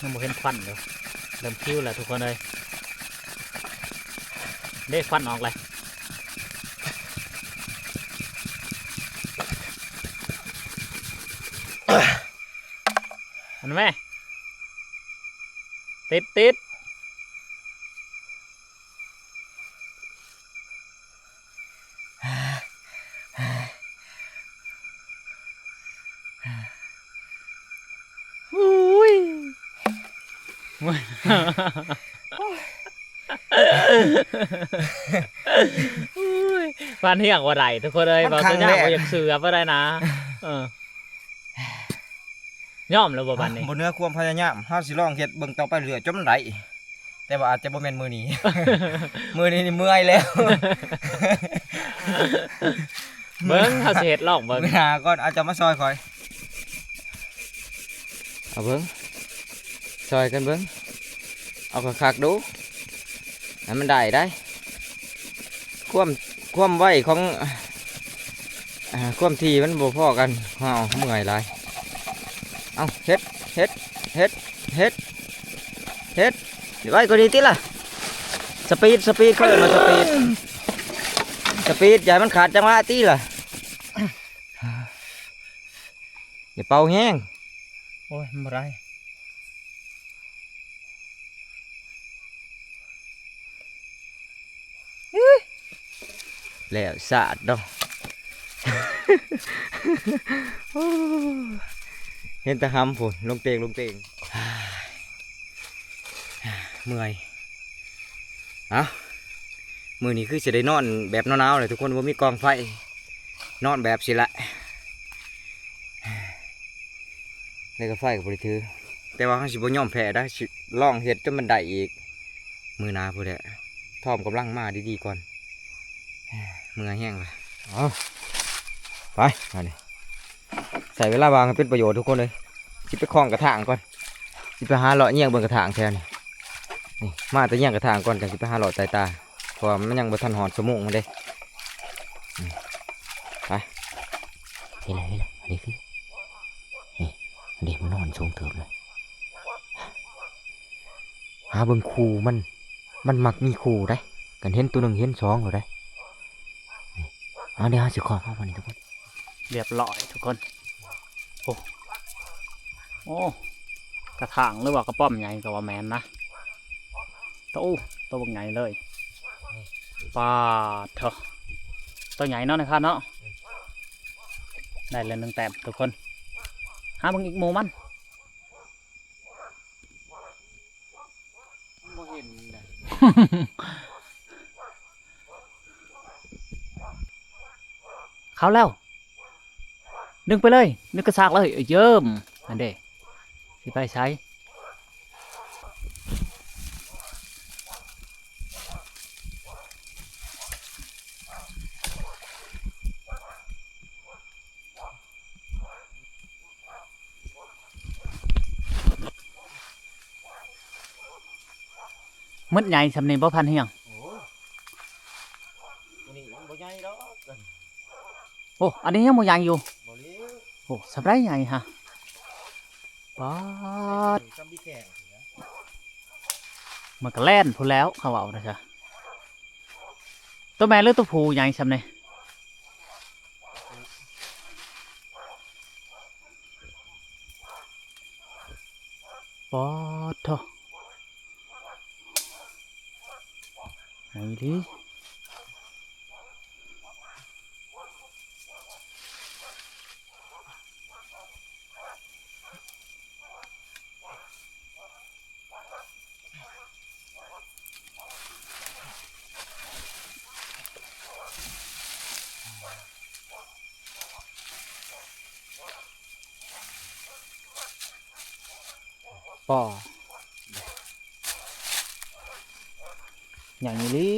ຍັງບໍ່ເຫັນຄວັນເລີຍ ເລີ່ມຄິວແລ້ວທຸກຄົນເອີຍ. ເດ້ ຄວັນອອກແລ້ວ ອັນນັ້ນແມ ຕິດ ຕິດ. ໂອ້ຍ ໂອ້ຍ ໂອ້ຍ ພັນຮຽງບໍ່ໄດ້ທຸກຄົນເອີຍ. ພັນ ເວົ້າຕົວຢ່າງ ຄັ້ງແລກ ບໍ່ຢາກເຊື່ອບໍ່ໄດ້ນະ. ເອີ ຍອມແລ້ວບໍ່ບັດນີ້? ບໍ່ເໜືອຄວາມພະຍາຍາມ ເຮົາຊິລອງເຮັດເບິ່ງຕໍ່ໄປເລື້ອຍໆ ຈົນມັນໄດ້. ແຕ່ວ່າອາດຈະບໍ່ແມ່ນມື້ນີ້ ມື້ນີ້ນີ້ເມື່ອຍແລ້ວ. ເບິ່ງ ເຮົາຊິເຮັດລອງເບິ່ງ ມື້ໜ້າກ່ອນ ອາດຈະມາຊ່ອຍຂ້ອຍ. ເອົາເບິ່ງ ຊ່ອຍກັນເບິ່ງ ເອົາຄັກໆ ດູ ໃຫ້ມັນໄດ້ໄດ໋. ຄວາມ ຄວາມໄວຂອງ ອາ ຄວາມຖີ່ມັນບໍ່ພໍກັນ ເຮົາເມື່ອຍຫຼາຍ. ເອົາ ເຮັດ ເຮັດ ເຮັດ ເຮັດ ເຮັດ ໄວກວ່ານີ້ຕິລະ. ສະປີດ ສະປີດ ເຂົາເອີ້ນວ່າສະປີດ ສະປີດ ຢ່າໃຫ້ມັນຂາດຈັງຫວະຕິລະ. ຢ່າເປົ່າແຮງ ໂອ້ຍ ມັນບໍ່ໄດ້. ແລ້ວສາດເນາະ ໂອ້ ເຫັນແຕ່ຫຳພຸ້ນ ລົງເຕງ ລົງເຕງ ເມື່ອຍ. ເອົ້າ ມື້ນີ້ຄືຊິໄດ້ນອນແບບໜາວໆ ແຫຼະທຸກຄົນ ບໍ່ມີກອງໄຟ ນອນແບບຊີ້ແຫຼະ ແລ້ວກໍໄຟກໍບໍ່ໄດ້ຖື ແຕ່ວ່າເຮົາຊິບໍ່ຍອມແພ້ໄດ໋ ຊິລອງເຮັດຈົນມັນໄດ້ອີກ ມື້ໜ້າພຸ້ນແຫຼະ ທອມກຳລັງມາດີໆກ່ອນ ເມື່ອຍແຮງລະ. ເອົາ ໄປ ອັນນີ້ ໃຊ້ເວລາວ່າງໃຫ້ເປັນປະໂຫຍດທຸກຄົນເອີຍ. ຊິໄປຄ້ອງກະຖາງກ່ອນ ຊິໄປຫາເລາະແຍງເບິ່ງກະຖາງແຖວນີ້ ນີ້ ມາແຕ່ແຍງກະຖາງກ່ອນ ຈັ່ງຊິໄປຫາເລາະໃຕ້ຕາ ເພາະວ່າມັນຍັງບໍ່ທັນຮອດຊົ່ວໂມງມັນເດ້. ນີ້ ໄປ ເຫັນແລ້ວ ເຫັນແລ້ວ ອັນນີ້ຄື ນີ້ ອັນນີ້ມັນນອນສູງເຕີບເລີຍ. ຫາເບິ່ງຄູ່ມັນ ມັນມັກມີຄູ່ໄດ໋ ຄັນເຫັນໂຕໜຶ່ງເຫັນສອງໂລດໄດ໋. ນີ້ ເອົາ ດຽວເຮົາຊິຄອບເອົາບັດນີ້ທຸກຄົນ ລຽບຮ້ອຍທຸກຄົນ. ໂອ້ ໂອ້ ກະຖາງ ຫຼືວ່າກະປ້ອມໃຫຍ່ກໍວ່າແມ່ນນະ. ໂຕ ໂຕບັກໃຫຍ່ເລີຍ ປາດເຖາະ ໂຕໃຫຍ່ເນາະ ນາຍຄານເນາະ. ໄດ້ແລ້ວໜຶ່ງແຕ້ມທຸກຄົນ ຫາເບິ່ງອີກໝູ່ມັນ. ບໍ່ເຫັນນະ ເຂົ້າແລ້ວ ດຶງໄປເລີຍ ດຶງກະຊາກເລີຍ ເອີ ເຢີມ. ອັນເດ ຊິໄປໃສ? ໝົດໃຫຍ່ຊ່ຳນີ້ບໍ່ ພັນຮຽງ? ໂອ້ຍ ໂຕນີ້ມັນບໍ່ໃຫຍ່ດອກ. ໂອ້ ອັນນີ້ຍັງບໍ່ໃຫຍ່ຢູ່. ບໍ່ເລີຍ. ໂອ້ ສ່ຳໃດໃຫຍ່ຫະ? ປາດ ຊ່ຳບີແຂ້ງ. ມັນກໍແລ່ນພຸ້ນແລ້ວ ເຂົາເວົ້ານະຊະ. ໂຕແມ່ຫຼືໂຕຜູ້ໃຫຍ່ຊ່ຳນີ້? ປາດໂທ້ ໃຫຍ່ອີ່ຫຼີ. ປໍ ໃຫຍ່ອີ່ຫຼີ.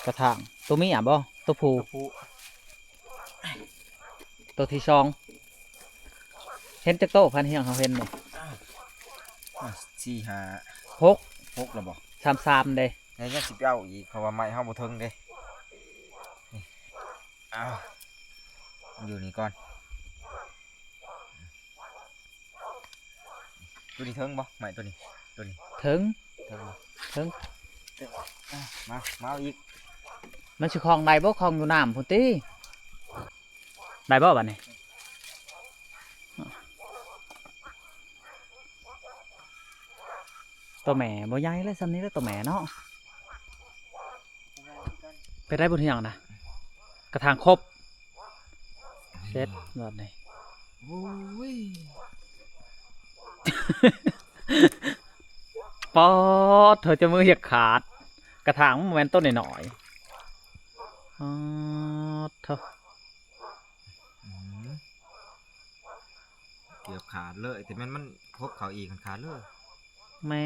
ກະຖາງ ໂຕເມຍບໍ່ ໂຕຜູ້? ໂຕຜູ້. ໂຕທີສອງ ເຫັນຈັກໂຕ ພັນຮຽງ ເຮົາເຫັນນີ້? ອ່າ ສີ່ ຫ້າ ຫົກ ຫົກແລ້ວບໍ່? ສາມ ສາມເດ້. ແລ້ວຍັງຊິໄປເອົາອີກ ເພາະວ່າໄມ້ເຮົາບໍ່ເຖິງເດ້. ນີ້ ເອົາ ຢູ່ນີ້ກ່ອນ. ໂຕນີ້ເຖິງບໍ່? ໄມ້ໂຕນີ້ ໂຕນີ້ເຖິງ ເຖິງບໍ່? ເຖິງ. ອ່ະ ມາ ມາເອົາອີກ. ມັນຊິຄ່ອງໄດ້ບໍ່? ຄ່ອງຢູ່ນ້ຳພຸ້ນຕິ. ໄດ້ບໍ່ບາດນີ້? ໂຕແມ່ບໍ່ໃຫຍ່ເລີຍ ຊ່ຳນີ້ແຫຼະໂຕແມ່ເນາະ. ເປັນໄດ້ບໍ່ທ່ຽງນະ? ກະຖາງຄົບ ເສັດບາດນີ້. ໂອ້ຍ ປາດໂທ້ ຈະມືຢາກຂາດ. ກະຖາງມັນບໍ່ແມ່ນຕົ້ນນ້ອຍໆ. ປາດໂທ້ ອືມ ເກືອບຂາດເລີຍ ແຕ່ແມ່ນມັນຄົບເຂົ້າອີກຫັ້ນຂາດເລີຍ. ແໝ່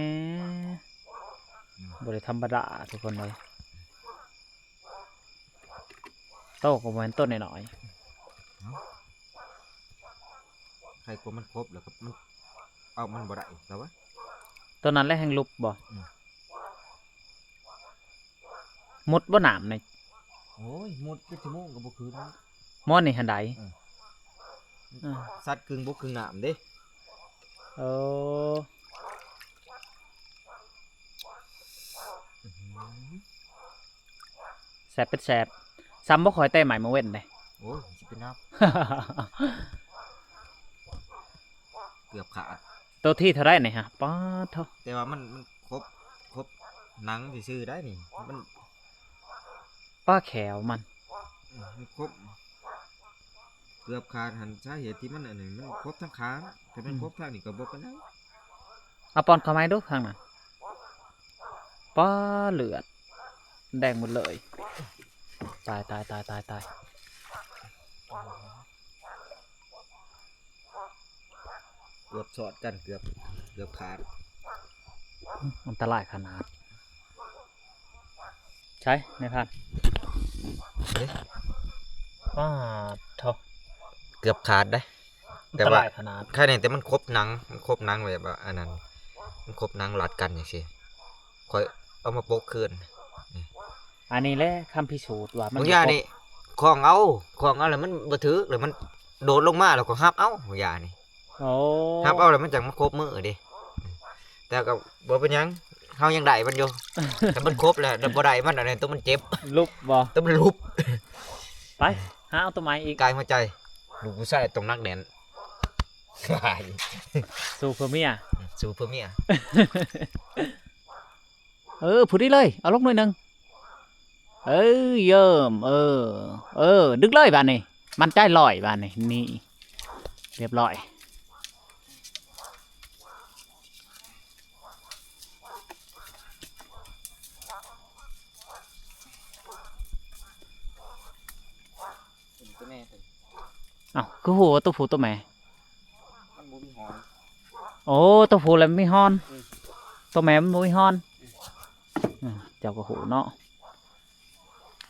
ອືມ ບໍ່ໄດ້ທຳມະດາທຸກຄົນເອີຍ. ໂຕກໍບໍ່ແມ່ນໂຕນ້ອຍໆ. ເອົ້າ ໃຜກວ່າມັນຄົບແລ້ວກໍມັນເອົາມັນບໍ່ໄດ້ຊະວະ. ໂຕນັ້ນແຫຼະແຮ່ງຫຼຸບບໍ່? ອືມ ໝົດບໍ່ນ້ຳນີ້? ໂອ້ຍ ໝົດເປັນຊົ່ວໂມງກໍບໍ່ຂຶ້ນ. ໝໍນີ້ຫັ້ນໃດ? ເອີ ເອີ ສັດກຶ່ງບົກກຶ່ງນ້ຳເດ້. ເອີ ອືຫື ແຊບເປັນແຊບ ຊ່ຳບໍ່ຄ່ອຍແຕ່ໄມ້ມື້ເວັນເດ້. ໂອ້ຍ ຊິເປັນໜັກ ເກືອບຂາດ. ໂຕທີເທົ່າໃດນີ້ຫະ? ປາດໂທ້ ແຕ່ວ່າມັນ ມັນຄົບ ຄົບໜັງຊື່ໆໄດ໋ນີ້ ມັນ ປາແຂວມັນ ອືມ ມັນຄົບ ເກືອບຂາດຫັ້ນ ສາເຫດທີ່ມັນອັນນີ້ ມັນຄົບທັງຂ້າງ ຖ້າແມ່ນ ອືມ ຄົບທາງນີ້ກໍບໍ່ເປັນຫຍັງ. ເອົາປ້ອນເຂົ້າໃໝ່ດູທາງນັ້ນ. ປາ ເລືອດແດງໝົດເລີຍ. ຕາຍ ຕາຍ ຕາຍ ຕາຍ ຕາຍ. ເກືອບຊອດກັນ ເກືອບ ເກືອບຂາດ. ອືມ ອັນຕະລາຍຂະໜາດ. ໃສ ນາຍພານ? ເດ້ ປາດໂທ້ ເກືອບຂາດເດ້. ແຕ່ວ່າ ອັນຕະລາຍຂະໜາດ ໄຄແນ່ ແຕ່ມັນຄົບໜັງ ມັນຄົບໜັງແບບວ່າອັນນັ້ນ ມັນຄົບໜັງລັດກັນຈັ່ງຊີ້ ຂ້ອຍເອົາມາປົກຄືນ. ອັນນີ້ແຫຼະຄຳພິສູດວ່າມັນ ບາງຢ່າງນີ້ ຂ້ອງເອົາ ຂ້ອງເອົາແລ້ວມັນບໍ່ຖືກ ແລ້ວມັນໂດດລົງມາ ແລ້ວກໍຮັບເອົາ ບາງຢ່າງນີ້. ໂອ້ ຮັບເອົາແລ້ວມັນຈັ່ງມາຄົບມືເດ້. ແຕ່ກໍບໍ່ເປັນຫຍັງ ເຮົາຍັງໄດ້ມັນຢູ່. ຖ້າມັນຄົບແລ້ວ ແລ້ວບໍ່ໄດ້ມັນ ອັນນັ້ນໂຕມັນເຈັບ. ຫຼຸບບໍ່? ໂຕມັນຫຼຸບ. ໄປ ຫາເອົາໂຕໃໝ່ອີກ. ກາຍຫົວໃຈ ລູກຜູ້ຊາຍຕ້ອງໜັກແໜ້ນ. ສູ້ເພື່ອເມຍ ສູ້ເພື່ອເມຍ. ເອີ ພໍດີເລີຍ ເອົາລົງໜ້ອຍໜຶ່ງ. ເອີ ເຢີມ ເອີ ເອີ ດຶງເລີຍບາດນີ້ ໝັ້ນໃຈຮ້ອຍບາດນີ້. ນີ້ ລຽບຮ້ອຍ. ເອົ້າ ຄືຮູ້ວ່າໂຕຜູ້ໂຕແມ່? ໂອ້ ໂຕຜູ້ລະມີຮອນ ອືມ ໂຕແມ່ມັນບໍ່ມີຮອນ ອືມ ເຈົ້າກໍຮູ້ເນາະ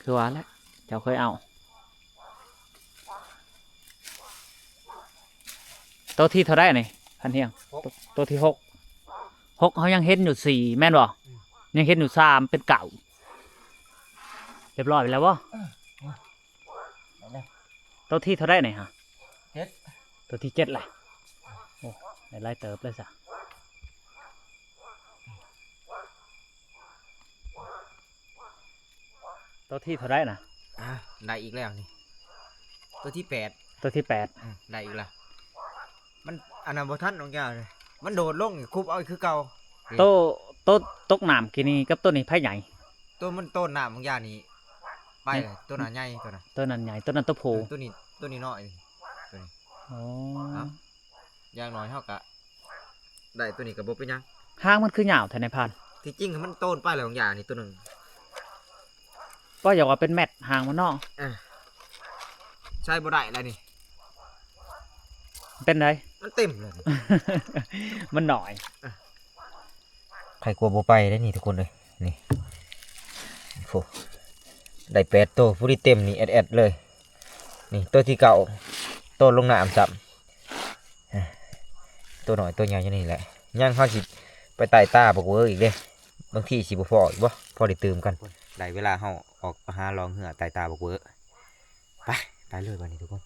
ຄືວ່າແຫຼະ ເຈົ້າເຄີຍເອົາ ໂຕທີເທົ່າໃດນີ້ ພັນຮຽງ? ຫົກ ໂຕ ໂຕທີຫົກ ຫົກ ເຮົາຍັງເຫັນຢູ່ສີ່ແມ່ນບໍ່? ອືມ ຍັງເຫັນຢູ່ສາມເປັນເກົ້າ ຮຽບຮ້ອຍໄປແລ້ວບໍ່? ອືມ ໂຕທີເທົ່າໃດນີ້ຮະ? ເຈັດ ໂຕທີເຈັດແຫຼະ ໂອ້ ໄດ້ຫຼາຍເຕີບເລີຍຊະ ໂຕທີເທົ່າໃດນະ? ອ່າ ໄດ້ອີກແລ້ວນີ້ ໂຕທີແປດ ໂຕທີແປດ ອືມ ໄດ້ອີກແລ້ວ ມັນອັນນັ້ນບໍ່ທັນນ້ອງຈ້າ ມັນໂດດລົງ ຄຸບເອົາອີກຄືເກົ່າ ໂຕ ໂຕຕົກນ້ຳກີ້ນີ້ກັບໂຕນີ້ໃຜໃຫຍ່? ໂຕມັນໂຕນ້ຳບາງຢ່າງນີ້ ໄປ ອືມ ໂຕນັ້ນໃຫຍ່ ໂຕນັ້ນ ໂຕນັ້ນໃຫຍ່ ໂຕນັ້ນໂຕຜູ້ ເອີ ໂຕນີ້ ໂຕນີ້ນ້ອຍ ໂຕນີ້ ອໍ ເອົ້າ ຢ່າງໜ້ອຍເຮົາກະໄດ້ ໂຕນີ້ກະບໍ່ເປັນຫຍັງ ຫາງມັນຄືຍາວແທ້ນາຍພານ ທີ່ຈິງມັນໂຕນໄປແລ້ວບາງຢ່າງນີ້ໂຕໜຶ່ງ ກໍຢາກວ່າເປັນແມັດຫາງມັນເນາະ ເອີ ໃຊ້ບໍ່ໄດ້ແລ້ວນີ້ ເປັນໃດ? ມັນເຕັມແລ້ວນີ້ ມັນໜ້ອຍ ເອີ ໃຜກວ່າບໍ່ໄປໄດ້ນີ້ທຸກຄົນເອີຍ ນີ້ ໂອ້ ໄດ້ແປດໂຕ ຜູ້ທີ່ເຕັມນີ້ແອດໆເລີຍ ນີ້ໂຕທີເກົ້າ ໂຕລົງນ້ຳຊ້ຳ ໂຕນ້ອຍໂຕໃຫຍ່ຢູ່ນີ້ແຫຼະ ຍັງເຮົາຊິໄປໃຕ້ຕາບັກເວີອີກເດ້ ບາງທີຊິບໍ່ພໍ້ອີກບໍ່ ພໍໄດ້ຕື່ມກັນ ໄດ້ເວລາເຮົາອອກໄປຫາລ່ອງເຮືອໃຕ້ຕາບັກເວີ ໄປ ໄປເລີຍບາດນີ້ທຸກຄົນ.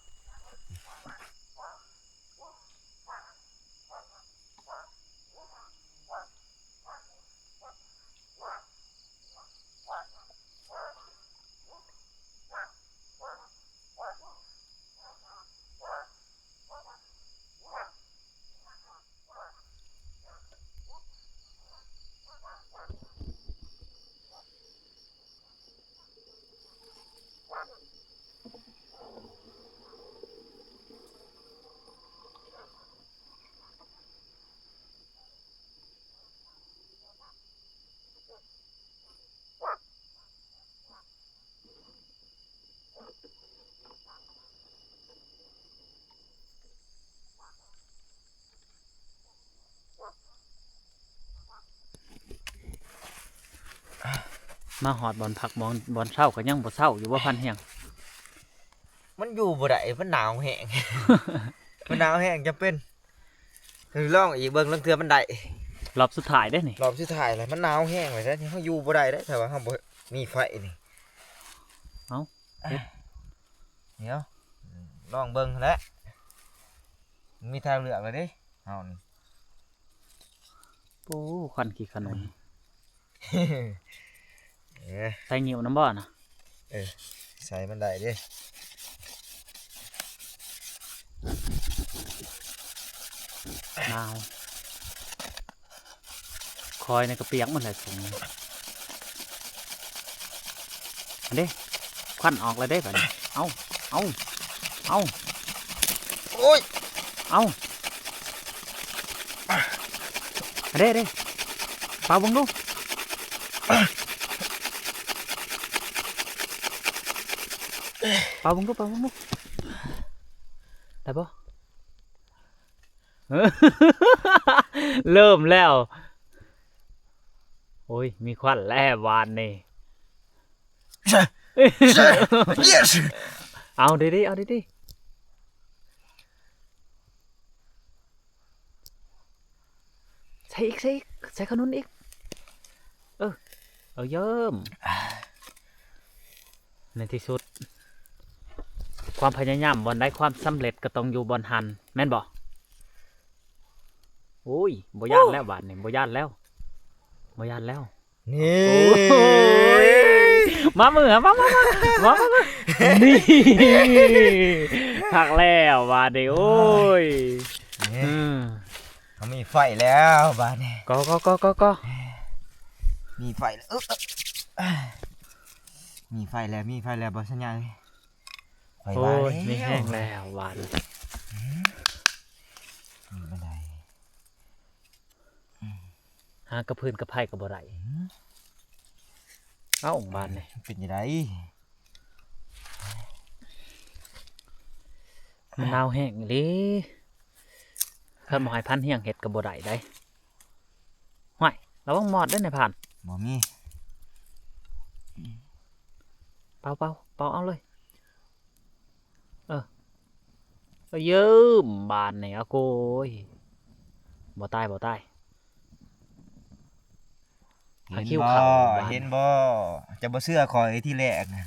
ມາຮອດບ່ອນພັກ ບ່ອນ ບ່ອນເຊົາກໍຍັງບໍ່ເຊົາຢູ່ບໍ່ ພັນຮຽງ? ມັນຢູ່ບໍ່ໄດ້ ມັນໜາວແຮງ ມັນໜາວແຮງ ຈຳເປັນ ລອງອີກເບິ່ງ ລາງເທື່ອມັນໄດ້ ຮອບສຸດທ້າຍເດ້ນີ້ ຮອບສຸດທ້າຍແລ້ວ ມັນໜາວແຮງເລີຍເດ້ ເຮົາຢູ່ບໍ່ໄດ້ເດ້ ຖ້າວ່າເຮົາບໍ່ມີໄຟນີ້ ເອົ້າ ດຽວ ລອງເບິ່ງແຫຼະ ມີທາງເລືອກແລ້ວເດ້ ເຮົານີ້ ໂອ້ ຄວັນຂີ້ຂະໜົນ ເອີ ໃສ່ງິ້ວນຳບໍ່ນະ? ເອີ ໃສ່ມັນໄດ້ເດ້ ໜາວ ຂ້ອຍນີ້ກໍປຽກໝົດແຫຼະ ອັນເດ້ ຄວັນອອກແລ້ວເດ້ບາດນີ້ ເອົາ ເອົາ ເອົາ ໂອ້ຍ ເອົາ ເດ້ ເດ້ ເປົ່າເບິ່ງດູ ເປົ່າເບິ່ງດູ ເປົ່າເບິ່ງດູ ໄດ້ບໍ່? ເລີ່ມແລ້ວ ໂອ້ຍ ມີຄວັນແລ້ວບາດນີ້ Yes! ເອົາດີໆ ເອົາດີໆ ໃສ່ອີກ ໃສ່ອີກ ໃສ່ຂະໜຸນອີກ ເອີ ເອົາເຢີ້ມ ໃນທີ່ສຸດ ຄວາມພະຍາຍາມບ່ອນໃດ ຄວາມສຳເລັດກໍຕ້ອງຢູ່ບ່ອນຫັ້ນ ແມ່ນບໍ່? ໂອ້ຍ ບໍ່ຢ້ານແລ້ວບາດນີ້ ບໍ່ຢ້ານແລ້ວ ບໍ່ຢ້ານແລ້ວ ນີ້ ໂອ້ຍ ມາມື ມາ ມາ ມາ ມາ ມາ ນີ້ ຄັກແລ້ວບາດນີ້ ໂອ້ຍ ນີ້ ອືມ ເຮົາມີໄຟແລ້ວບາດນີ້ ກໍ ກໍ ກໍ ກໍ ມີໄຟແລ້ວ ເອີ ມີໄຟແລ້ວ ມີໄຟແລ້ວ ບໍ່ສັນຍາເອີຍ ຂ້ອຍວ່າແລ້ວ ໂອ້ຍ ມີແຮງແລ້ວບາດນີ້ ອືມ ນີ້ບໍ່ໄດ້ ຫາກະພື້ນກະໄພກໍບໍ່ໄດ້ ເອົ້າ ບາດນີ້ ເປັນຈັ່ງໃດ? ມັນໜາວແຮງອີ່ຫຼີ ຄັນບໍ່ໃຫ້ພັນຮຽງເຮັດກໍບໍ່ໄດ້ໃດ໋. ຫ້ວຍ ລະວັງມອດເດີ້ນາຍພານ. ບໍ່ມີ. ເປົ່າ ເປົ່າ ເປົ່າເອົາເລີຍ. ເອີ ເອີ ເຢີມ ບາດນີ້ ອາໂກຍ ບໍ່ຕາຍ ບໍ່ຕາຍ. ຫາ ເຫັນ ຫິວ ບໍ່ ເຂົ້າບາດ ເຫັນບໍ່? ຈະບໍ່ເຊື່ອຂ້ອຍທີແລກນະ.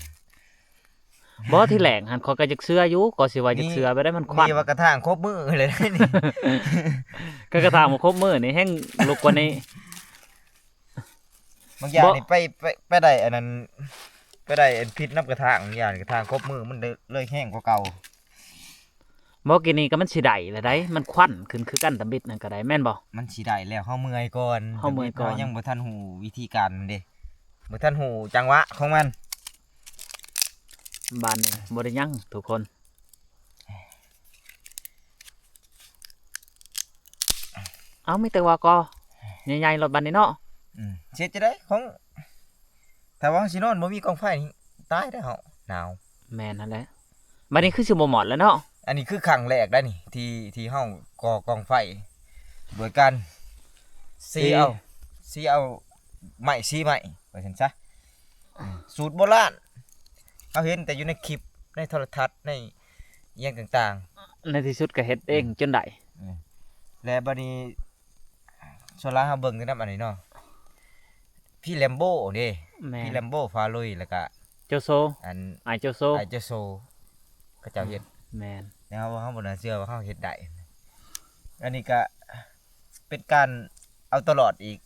ບໍ່ ທີແລກຫັ້ນຂ້ອຍກໍຢາກເຊື່ອຢູ່ ກໍຊິວ່າຢາກເຊື່ອໄປໄດ້ ມັນຄວັນ ນີ້ວ່າກະຖາງຄົບມື້ເລີຍນີ້. ກໍກະຖາງຄົບມື້ນີ້ແຮ່ງລຸກກວ່ານີ້. ບາງຢ່າງນີ້ໄປ ໄປ ໄປໄດ້ອັນນັ້ນ ໄປໄດ້ອັນພິດນຳກະຖາງ ບາງຢ່າງກະຖາງຄົບມື້ມັນເລີຍແຮງກວ່າເກົ່າ. ບໍ່ ກີ້ນີ້ກໍມັນຊິໄດ້ແລ້ວໃດ໋ ມັນຄວັນຂຶ້ນຄືກັນ ຕຳບິດນັ້ນກໍໄດ້ ແມ່ນບໍ່? ມັນຊິໄດ້ແລ້ວ ເຮົາເມື່ອຍກ່ອນ ເຮົາເມື່ອຍກ່ອນ ເຮົາຍັງບໍ່ທັນຮູ້ວິທີການມັນເດ້ ບໍ່ທັນຮູ້ຈັງຫວະຂອງມັນ. ບາດນີ້ບໍ່ໄດ້ຫຍັງທຸກຄົນ. ເອົາ ມີແຕ່ວ່າກໍໃຫຍ່ໆໂລດບາດນີ້ເນາະ. ອືມ ເຮັດຈັ່ງໃດຂອງ ຖ້າວ່າເຮົາຊິນອນບໍ່ມີກອງໄຟນີ້ຕາຍເດ້ເຮົາ ໜາວ. ແມ່ນຫັ້ນແຫຼະ ບາດນີ້ຄືຊິບໍ່ມອດແລ້ວເນາະ. ອັນນີ້ຄືຄັ້ງແລກໄດ໋ນີ້ ທີ່ ທີ່ເຮົາກໍ່ກອງໄຟ ໂດຍການ ສີ ສີ ເອົາ ສີເອົາໄມ້ ສີໄມ້ ວ່າຊັ້ນຊະ. ອືມ ສູດໂບລານ ເຮົາເຫັນແຕ່ຢູ່ໃນຄລິບ ໃນໂທລະທັດ ໃນອີ່ຫຍັງຕ່າງໆ ໃນທີ່ສຸດກໍເຮັດເອງ ອືມ ຈົນໄດ້. ອືມ ແລະບາດນີ້ ສ່ວນຫຼາຍເຮົາເບິ່ງແຕ່ນຳອັນນີ້ເນາະ ພີ່ແລມໂບເດ້. ແມ່ນ ພີ່ແລມໂບ ຟ້າລຸຍ ແລ້ວກະ ໂຈໂຊ ອັນ ອ້າຍໂຈໂຊ ອ້າຍໂຈໂຊ ເຂົາເຈົ້າເຮັດ. ແມ່ນ ແຕ່ເຮົາ ເຮົາບໍ່ໜ້າເຊື່ອວ່າເຮົາເຮັດໄດ້. ອັນນີ້ກະເປັນການເອົາຕົວລອດອີກ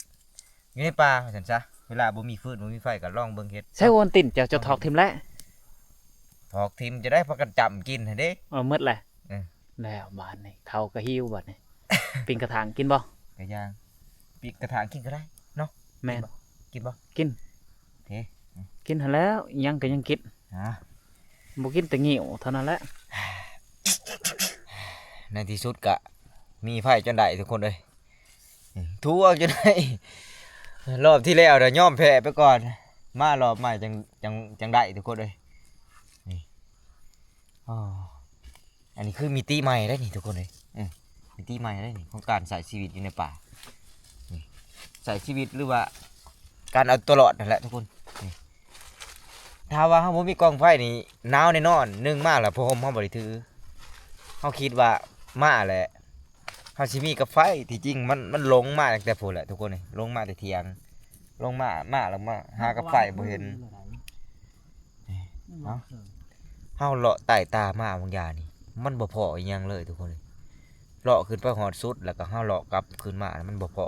ຢູ່ໃນປ່າວ່າຊັ້ນຊະ ເວລາບໍ່ມີຟືນບໍ່ມີໄຟກໍລອງເບິ່ງເຮັດ. ໃຊ້ໂອວັນຕິນ ເຈົ້າ ເຈົ້າຖອກຖິ້ມແລ້ວ. ຖອກຖິ້ມຈະໄດ້ ພາກັນຈ້ຳກິນຫັ້ນເດ້. ເອີ ໝົດແລ້ວ. ເອີ ແລ້ວບາດນີ້ ເຂົ້າກໍຫິວບາດນີ້. ປີ້ງກະຖາງກິນບໍ່? ກະຢ່າງ ປີ້ງກະຖາງກິນກໍໄດ້ເນາະ. ແມ່ນ ກິນບໍ່? ກິນ ກິນຫັ້ນແຫຼ້ວ ອີ່ຫຍັງກໍຍັງກິນ. ບໍ່ກິນແຕ່ງິ້ວເທົ່ານັ້ນແຫຼະ. ໃນທີ່ສຸດກະມີໄຟຈົນໄດ້ທຸກຄົນເອີຍ. ອືມ ຖືວ່າຈະໄດ້ ຮອບທີ່ແລ້ວນະຍອມແພ້ໄປກ່ອນ ມາຮອບໃໝ່ຈັ່ງ ຈັ່ງ ຈັ່ງໄດ້ທຸກຄົນເອີຍ. ນີ້ ອໍ ອັນນີ້ຄືມິຕິໃໝ່ເດ້ນີ້ທຸກຄົນເອີຍ. ເອີ ມິຕິໃໝ່ເດ້ນີ້ ຂອງການໃຊ້ຊີວິດຢູ່ໃນປ່າ. ນີ້ ໃຊ້ຊີວິດ ຫຼືວ່າການເອົາຕົວລອດນັ້ນແຫຼະທຸກຄົນ. ນີ້ ຖ້າວ່າເຮົາບໍ່ມີກອງໄຟນີ້ ໜາວແນ່ນອນ. ໜຶ່ງມາແລ້ວ ຜ້າຫົ່ມເຮົາບໍ່ໄດ້ຖື ເຮົາຄິດວ່າມາແລ້ວ ເຮົາຊິມີກັບໄຟ ທີ່ຈິງມັນ ມັນລົງມາຕັ້ງແຕ່ພຸ້ນແຫຼະທຸກຄົນເອີຍ. ລົງມາແຕ່ຖຽງ ລົງມາ ມາແລ້ວມາຫາກັບໄຟບໍ່ເຫັນ. ເຮົາ ເຮົາເລາະໃຕ້ຕາມາບາງຢ່າງນີ້ ມັນບໍ່ພໍອີ່ຫຍັງເລີຍທຸກຄົນເອີຍ. ເລາະຂຶ້ນໄປຮອດສຸດ ແລ້ວກໍເຮົາເລາະກັບຄືນມາ ມັນບໍ່ພໍ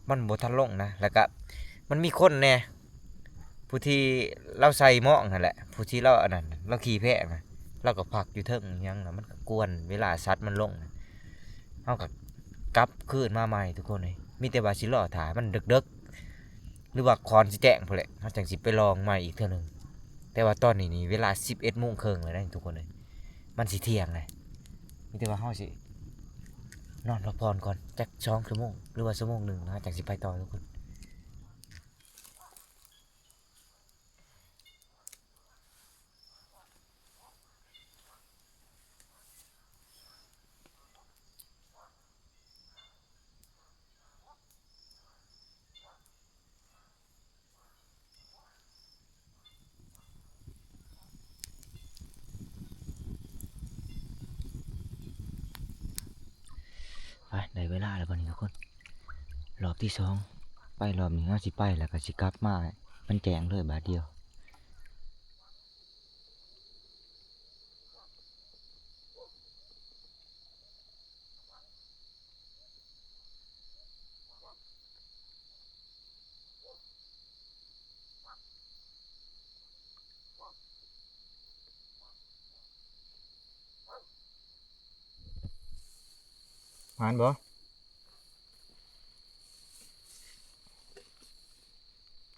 ມັນບໍ່ທັນລົງນະ. ແລ້ວກໍມັນມີຄົນແດ່ ຜູ້ທີ່ລາວໃສ່ໝອກຫັ້ນແຫຼະ ຜູ້ທີ່ລາວອັນນັ້ນ ລາວຂີ່ແພນະ ລາວກໍພັກຢູ່ເທິງອີ່ຫຍັງນະ ມັນກໍກວນເວລາສັດມັນລົງນະ. ເຮົາກໍກັບຄືນມາໃໝ່ທຸກຄົນເອີຍ. ມີແຕ່ວ່າຊິລໍຖ້າໃຫ້ມັນເດິກໆ ຫຼືວ່າກ່ອນຊິແຈ້ງພຸ້ນແຫຼະ ເຮົາຈັ່ງຊິໄປລອງໃໝ່ອີກເທື່ອໜຶ່ງ. ແຕ່ວ່າຕອນນີ້ນີ້ເວລາສິບເອັດໂມງເຄິ່ງແລ້ວນະທຸກຄົນເອີຍ ມັນຊິທ່ຽງແລ້ວ. ມີແຕ່ວ່າເຮົາຊິນອນພັກຜ່ອນກ່ອນຈັກສອງຊົ່ວໂມງ ຫຼືວ່າຊົ່ວໂມງໜຶ່ງ ເຮົາຈັ່ງຊິໄປຕໍ່ທຸກຄົນ. ໄປ ໄດ້ເວລາແລ້ວບັດນີ້ທຸກຄົນ ຮອບທີສອງ. ໄປຮອບນີ້ເຮົາຊິໄປ ແລ້ວກໍຊິກັບມາ ມັນແຈ້ງເລີຍບາດດຽວ. ໝານບໍ່?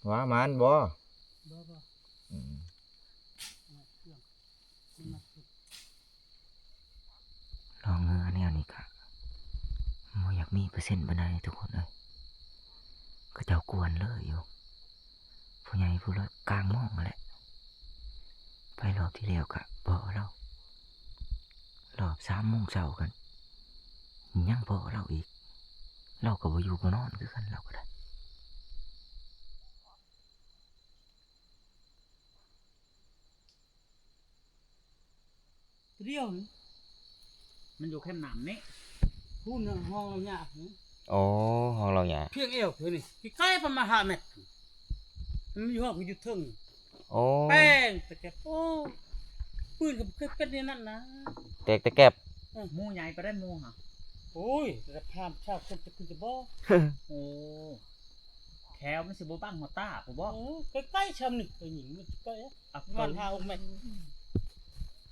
ວ່າໝານບໍ່? ບໍ່ ບໍ່ ອືມ. ລອງເຮືອແນວນີ້ກະບໍ່ຢາກມີເປີເຊັນປານໃດທຸກຄົນເອີຍ. ເຂົາເຈົ້າກວນເລີຍຢູ່ ຜູ້ໃຫຍ່ຜູ້ລະກາງໂມງຫັ້ນແຫຼະ. ໄປຮອບທີ່ແລ້ວກະບໍ່ເອົາລາວ ຮອບສາມໂມງເຊົ້າກັນ ຍັງພໍລາວອີກ ລາວກໍບໍ່ຢູ່ບໍ່ນອນຄືກັນ ລາວກໍໄດ້. ດຽວນີ້ ມັນຢູ່ແຄມນ້ຳນີ້ ພຸ້ນນະ ຫ້ອງລາວຍາກນີ້. ອໍ ຫ້ອງລາວຍາກ ພຽງແອວເພິ່ນນີ້ ໃກ້ໆປະມານຫ້າແມັດ ມັນຢູ່ຫ້ອງ ມັນຢູ່ເທິງ. ໂອ້ ແປ້ງຕະແກັບ ໂອ້ ປືນກໍບໍ່ເຄີຍເປັນແນວນັ້ນນະ ແຕກຕະແກັບ. ເອີ ໝູໃຫຍ່ປານໃດໝູຫະ? ໂອ້ຍ ລະພາມຊາວຄົນຈະຂຶ້ນຈະບໍ່. ໂອ້ ແຄວມັນຊິບໍ່ບັງຫົວຕາພຸ້ນບໍ່? ເອີ ໃກ້ໆຊ່ຳນີ້ ໄປຍິງມັນໃກ້ ປະມານຫ້າຫົກແມັດ.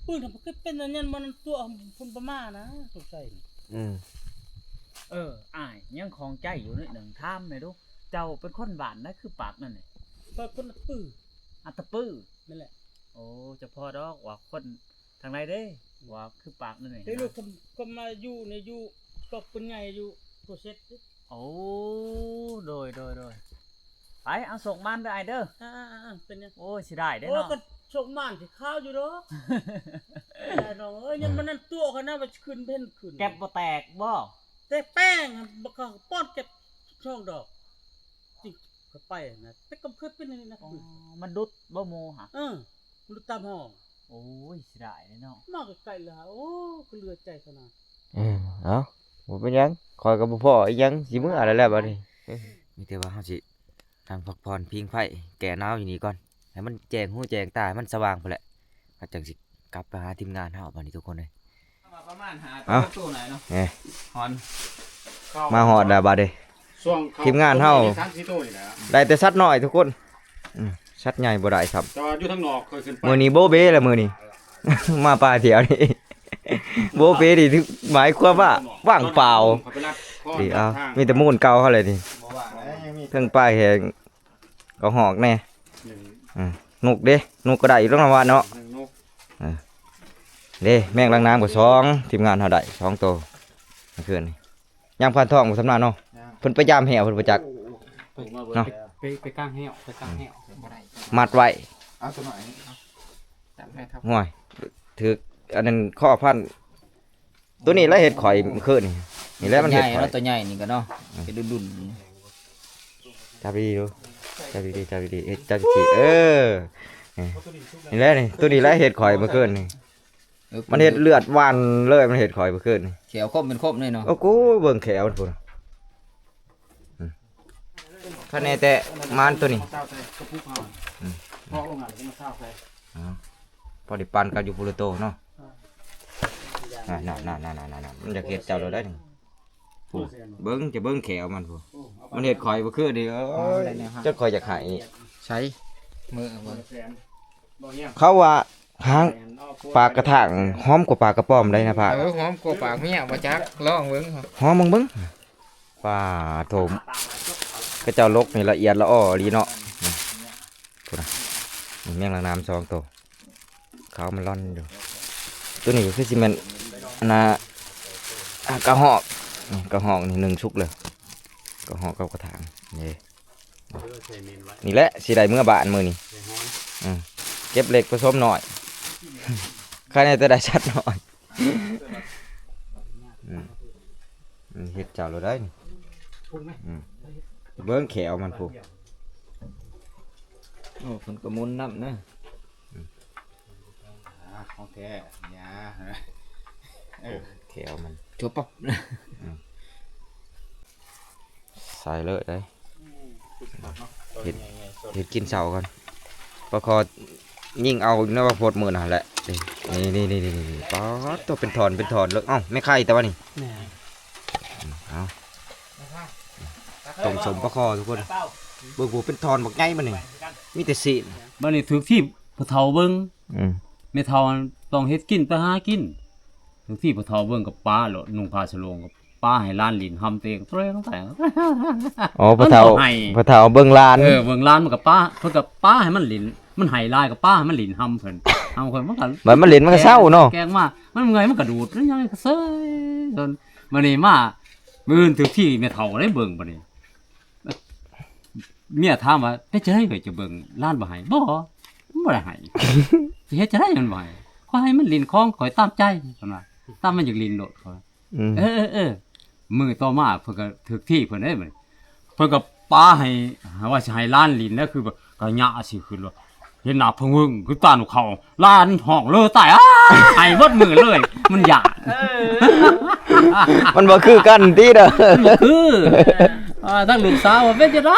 ປືນກໍບໍ່ເຄີຍເປັນອັນນັ້ນ ມັນຕົວະພຸ້ນປະມານນະ ສົງໄສ. ອືມ ເອີ ອ້າຍ ຍັງຂ້ອງໃຈຢູ່ໜ້ອຍໜຶ່ງ ຖາມແດ່ດູ ເຈົ້າເປັນຄົນບ້ານໃດຄືປາກນັ້ນນີ້? ຂ້ອຍຄົນອັດຕະປື. ອັດຕະປື? ແມ່ນແຫຼະ. ໂອ້ ຈະພໍດອກວ່າຄົນທາງໃດເດ້ ວ່າຄືປາກນັ້ນນີ້. ເອີ ກໍມາຢູ່ໃນ ຢູ່ ກໍເປັນໃຫຍ່ຢູ່ໂປຣເຊັດ. ໂອ້ ໂດຍ ໂດຍ ໂດຍ ໄປ ເອົາໂຊກໝານເດີອ້າຍເດີ. ອ່າໆໆ ເປັນຫຍັງ? ໂອ້ຍ ເສຍດາຍເດ້ເນາະ. ໂອ້ ກໍໂຊກໝານຊິຄາວຢູ່ດອກ. ອ້າຍນ້ອງເອີຍ ຍັງ ອ່າ ມານັ້ນຕົວະຂ້ອຍນະ ວ່າຊິຂຶ້ນເຫັນຂຶ້ນ ແກັບບໍ່ແຕກບໍ່? ແຕ່ແປ້ງຫັ້ນ ບັກກະປ້ອນແກັບສອງດອກ ຈິງເຂົ້າໄປນະ ແຕ່ກໍບໍ່ເຄີຍເປັນອັນນີ້ນະ. ອໍ ມັນດຸດບໍ່ໝູຫະ? ເອີ ມັນດຸດຕາມຫ້ອງ. ໂອ້ຍ ເສຍດາຍເດ້ເນາະ ມາໃກ້ໆແລ້ວ. ໂອ້ ກໍເຫຼືອໃຈຂະໜາດ. ເອີ ເອົ້າ ບໍ່ເປັນຫຍັງ ຂ້ອຍກໍບໍ່ພໍອີຫຍັງ ຊິເມືອແລ້ວແຫຼະບັດນີ້. ມີແຕ່ວ່າເຮົາຊິ ນັ່ງພັກຜ່ອນພິງໄຟແກ້ໜາວຢູ່ນີ້ກ່ອນ ໃຫ້ມັນແຈ້ງຫູແຈ້ງຕາ ໃຫ້ມັນສະຫວ່າງພຸ້ນແຫຼະ ເຮົາຈັ່ງຊິກັບໄປຫາທີມງານເຮົາບັດນີ້ທຸກຄົນເອີຍ. ປະມານຫ້າໂຕ ເອົ້າ ໂຕໜ້ອຍເນາະ. ເອີ ຮອນ ມາຮອດແລ້ວບັດນີ້ ທີມງານເຮົາ ສາມສີ່ໂຕນີ້ແຫຼະ ໄດ້ແຕ່ສັດນ້ອຍທຸກຄົນ. ອືມ ສັດໃຫຍ່ບໍ່ໄດ້ຊ້ຳ ແຕ່ວ່າຢູ່ທາງນອກເຄີຍຂຶ້ນໄປ. ມື້ນີ້ໂບເບແລ້ວມື້ນີ້ ມາປ່າດຽວນີ້ ໂບເບນີ້ ໝາຍຄວາມວ່າວ່າງເປົ່າ. ນີ້ ເອົາ ມີແຕ່ມູນເກົ່າເຮົາແຫຼະນີ້ ເທິງປາຍແຫ້ງ ກະຮອກແດ່. ອືມ ນົກເດ້ ນົກກໍໄດ້ຢູ່ດອກນະວ່າເນາະ. ເອີ ເດ້ ແມງລາງນ້ຳກໍສອງ ທີມງານເຮົາໄດ້ສອງໂຕ ເມື່ອຄືນນີ້. ຍ່າງຜ່ານທ້ອງບໍ່ຊຳນານເນາະ. ເພິ່ນໄປຢາມແຫ້ວເພິ່ນບໍ່ຈັກ ໂອ້ ເນາະ ໄປ ໄປ ໄປກາງແຫ້ວ ໄປກາງແຫ້ວ ມັດໄວ້. ເອົາຕົວໜ້ອຍ ຈັບໄດ້ຄັບ ຫ້ວຍ ຖືກອັນນັ້ນ ຄໍພັນ. ຕົວນີ້ລະເຮັດຂ້ອຍມື້ຄືນນີ້ ນີ້ແຫຼະມັນເຮັດຂ້ອຍ ຕົວໃຫຍ່ເນາະ ຕົວໃຫຍ່ນີ້ກໍເນາະ. ອືມ ເຮັດດຸນໆ ນີ້ ຈັບດີໆ ດູ ຈັບດີໆ ຈັບດີໆ ເຮັດ ຈັບດີໆ. ເອີ ນີ້ແຫຼະນີ້ ຕົວນີ້ລະເຮັດຂ້ອຍມື້ຄືນນີ້. ເອີ ມັນເຮັດເລືອດຫວານເລີຍ ມັນເຮັດຂ້ອຍມື້ຄືນນີ້ ແຂ້ວຄົມເປັນຄົມເລີຍເນາະ. ໂອ້ໂກ ເບິ່ງແຂ້ວມັນພຸ້ນ. ອືມ ຄະແນນແຕ່ມານຕົວນີ້ ອືມ ພໍໄດ້ປານກັນຢູ່ພຸ້ນລະໂຕເນາະ. ນັ້ນໆ ມັນຢາກເຮັດເຈົ້າແລ້ວໄດ໋ນີ້. ໂອ້ ເບິ່ງ ຈະເບິ່ງແຂ້ວມັນພຸ້ນ ມັນເຮັດຂ້ອຍມື້ຄືນນີ້. ໂອ້ຍ ຈົນຂ້ອຍຢາກໄຫ້. ໃສ ມື້ ເຂົາວ່າຫາງປາກກະຖາງຫອມກວ່າປາກກະປອມໄດ໋ນະພາ. ເອີ ຫອມກວ່າປາກເມຍ ບໍ່ຈັກ ລອງເບິ່ງ ຫອມເບິ່ງ ປາໂທ ຂະເຈົ້າຫຼົກນີ້ລະອຽດລະອໍອີ່ຫຼີເນາະ. ພຸ້ນນະ ນີ້ແມງລາງນ້ຳສອງໂຕ ຂາວມັນລ່ອນຢູ່. ໂຕນີ້ກໍຄືຊິແມ່ນອັນນ່າ ອ່າ ກະຮອກ. ນີ້ກະຮອກນີ້ໜຶ້ງສຸກເລີຍ ກະຮອກກັບກະຖາງນີ້. ນີ້ແຫຼະຊິໄດ້ເມືອບ້ານມື້ນີ້. ອືມ ເກັບເລັກປະສົມນ້ອຍ ຄະແນນແຕ່ໄດ້ສັດນ້ອຍ. ອືມ ເຮັດເຈົ້າແລ້ວໄດ໋ນີ້. ອືມ ເບິ່ງແຂ້ວມັນພຸ້ນ. ໂອ້ ເພິ່ນກໍໝູນນຳນະ. ອືມ ອ່າ ຂອງແທ້ ຢ່າ ເອີ ແຂ້ວມັນ ໂຈປັບ. ອືມ ໃສ່ເລີຍເດ້. ເຮັດ ເຮັດກິນເຊົ້າກ່ອນ ປາຄໍຍິງເອົານະວ່າໂພດມື້ນັ້ນແຫຼະ. ນີ້ໆໆໆ ປາດໂຕ ເປັນທ່ອນເປັນທ່ອນເລີຍ. ເອົ້າ ແມ່ໄຂ່ແຕ່ວ່ານີ້ ແມ່ນ. ອືມ ເອົາ ຕົ້ມສົ້ມປາຄໍທຸກຄົນ ເບິ່ງຜູ້ເປັນທ່ອນບັກໃຫຍ່ບັດນີ້ ມີແຕ່ຊີ້ນ. ບັດນີ້ຖືກທີ່ພໍ່ເຖົ້າເບິ່ງ. ອືມ ແມ່ເຖົ້າຕ້ອງເຮັດກິນໄປຫາກິນ ຖືກທີ່ພໍ່ເຖົ້າເບິ່ງກໍປາໂລດ ນຸ່ງຜ້າສະໂຫຼງກໍ ປາໃຫ້ຫຼານຫຼິ້ນ ຫຳເຕະເຕະ. ອໍ ພໍ່ເຖົ້າ ພໍ່ເຖົ້າເບິ່ງຫຼານ. ເອີ ເບິ່ງຫຼານມັນກໍປາ ເພິ່ນກໍປາໃຫ້ມັນຫຼິ້ນ ມັນໄຫ້ຫຼາຍກໍປາໃຫ້ມັນຫຼິ້ນ ຫຳເພິ່ນ ຫຳເພິ່ນ ມັນກໍ ບັດມັນຫຼິ້ນມັນກໍເຊົາເນາະ ແກງມາ ມັນເມື່ອຍມັນກໍດູດ ມັນຫຍັງກໍເຊີຍ. ບັດນີ້ມາມື້ອື່ນຖືກທີ່ແມ່ເຖົ້າໄດ້ເບິ່ງ ບັດນີ້ເມຍຖາມວ່າ ເປັນຈັ່ງໃດເອື້ອຍ ຈະເບິ່ງຫຼານບໍ່ໄຫ້? ບໍ່ ມັນບໍ່ໄດ້ໄຫ້ ຊິເຮັດຈັ່ງໃດມັນບໍ່ໄຫ້? ຂ້ອຍໃຫ້ມັນຫຼິ້ນຂອງຂ້ອຍຕາມໃຈ ເພິ່ນວ່າ ຕາມມັນຢາກຫຼິ້ນໂລດ ຂ້ອຍ ອືມ ເອີ ເອີ ເອີ ມື້ຕໍ່ມາເພິ່ນກໍຖືກທີ່ເພິ່ນເດ້ ເພິ່ນກໍປາໃຫ້ ວ່າຊິໃຫ້ຫຼານຫຼິ້ນນະ ຄືແບບກະຍະຊິຂຶ້ນ ເຫັນໜ້າພະເຫວີງຄືຕາໜູເຂົ້າ ຫຼານຮ້ອງເລີຕາຍ ອ້າ ໄຫ້ໝົດມື້ເລີຍ ມັນຢ້ານ ເອີ ມັນບໍ່ຄືກັນຕິເດີ ມັນບໍ່ຄື ອ່າ ທາງລູກສາວວ່າເປັນຈັ່ງໃດ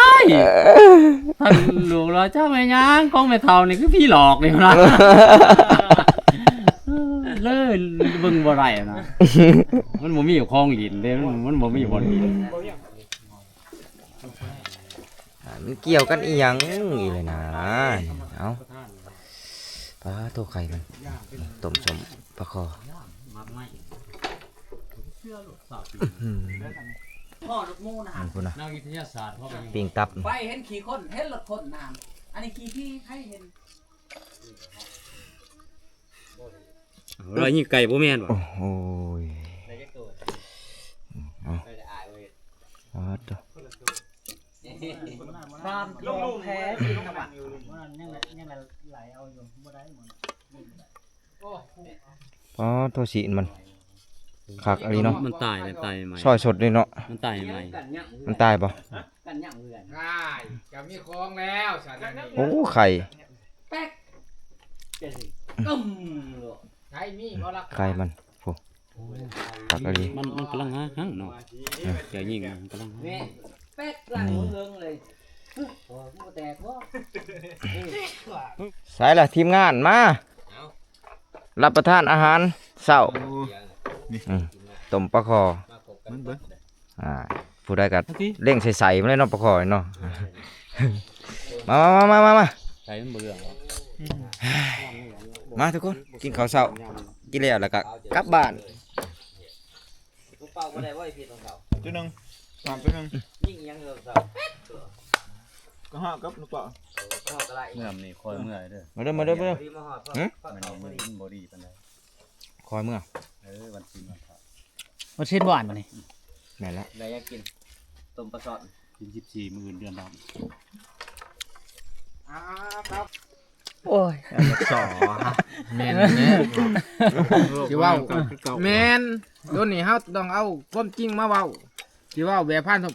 ທາງລູກວ່າຈັກແມ່ນຫຍັງ ຂອງແມ່ເຖົ້ານີ້ຄືຜີຫຼອກນີ້ນະ ເລີຍເບິ່ງບໍ່ໄດ້ນະ ມັນບໍ່ມີຂອງຫຼິ້ນເດ້ ມັນ ມັນບໍ່ມີບ່ອນຫຼິ້ນ. ອ່າ ມັນກ່ຽວກັນອີ່ຫຍັງອີກແລ້ວນະ ເອົ້າ ປາໂທ້ ໄຂ່ມັນ ຕົ້ມສົ້ມປາຄໍ່ ອືມ ພໍ່ລູກໝູນະ ນັ້ນພຸ້ນນະ ນັກວິທະຍາສາດເຂົາກໍຍັງ ປີ້ງຕັບ ໄປເຫັນຂີ້ຄົນ ເຫັນລົດຄົນນະ ອັນນີ້ຂີ້ຜີ ໃຜເຫັນ? ເອົາລະ ຍິງໄກ່ບໍ່ແມ່ນບໍ່? ໂອ້ຍ ໄດ້ຈັກໂຕ? ເອົາ ໄດ້ແຕ່ອາຍບໍ່ເຫັນ ອໍ ໂທ້ ບານ ລງ ແພ້ ກິນຂະບະ ຍັງ ຍັງໄຫຼເອົາຢູ່ ບໍ່ໄດ້ໝົດ ອໍ ໂທ້ ຊີ້ນມັນ ຄັກອີ່ຫຼີເນາະ ມັນຕາຍ ມັນຕາຍໃໝ່ ຊອຍສົດເລີຍເນາະ ມັນຕາຍໃໝ່ ມັນຕາຍບໍ່? ກັນຍັງເຮືອນ ອ້າຍ ກະມີຂອງແລ້ວ ສາດນີ້ ໂອ້ ໄຂ່ ແປັກ ກຶ້ມ ໃຜມີບໍ່ລະ ໄຂ່ມັນ ໂອ້ ຄັກອີ່ຫຼີ ມັນ ມັນກຳລັງຫາຮັງເນາະ ເຈົ້າຍິງມັນກຳລັງຫາ ແມ່ນ ແປັກ ຫຼັງເຮີງເລີຍ ບໍ່ແຕກບໍ່ ໃສລະ ທີມງານມາ ເອົາ ຮັບປະທານອາຫານເຊົ້າ ໂອ້ ນີ້ ອືມ ຕົ້ມປາຄໍ່ ມາເບິ່ງ ອ່າ ຜູ້ໃດກໍເລັງໃສ່ໃສ່ມາເລີຍເນາະ ປາຄໍ່ເນາະ ມາ ມາ ມາ ມາ ໃສ່ມັນບໍ່ເຫຼືອງ ມາທຸກຄົນ ກິນເຂົ້າເຊົ້າ ກິນແລ້ວ ແລ້ວກໍກັບບ້ານ ເປົ່າບໍ່ໄດ້ບໍ່ໄດ້ຜິດຂອງເຂົາ ຈຸດໜຶ່ງ ສາມຈຸດໜຶ່ງ ຍິງອີ່ຫຍັງເຂົາ ກໍຮອດກັບລູກເປົ້າ ເອີ ຮອດກໍໄດ້ ເມື່ອນີ້ຄ່ອຍເມື່ອເດີ ມາເດີ ມາເດີ ມາເດີ ພໍດີມາຮອດ ຫື? ມັນ ມັນ ມັນບໍ່ດີປານໃດ ຄ່ອຍເມື່ອ ເອີ ວັນສິນວັນພະ ວັນສິນບໍ່ອ່ານບັດນີ້ ແມ່ນແລ້ວ ໄດ້ຫຍັງກິນ ຕົ້ມປາຊ່ອນ ກິນສິບສີ່ ມື້ອື່ນເດືອນດຳ ອ້າ ໂອ້ຍ ສອ ແມ່ນແລ້ວ ຊິເວົ້າ ແມ່ນ ໂດນນີ້ເຮົາຕ້ອງເອົາຄວາມຈິງມາເວົ້າ ຊິເວົ້າແບບຜ່ານ ອໍ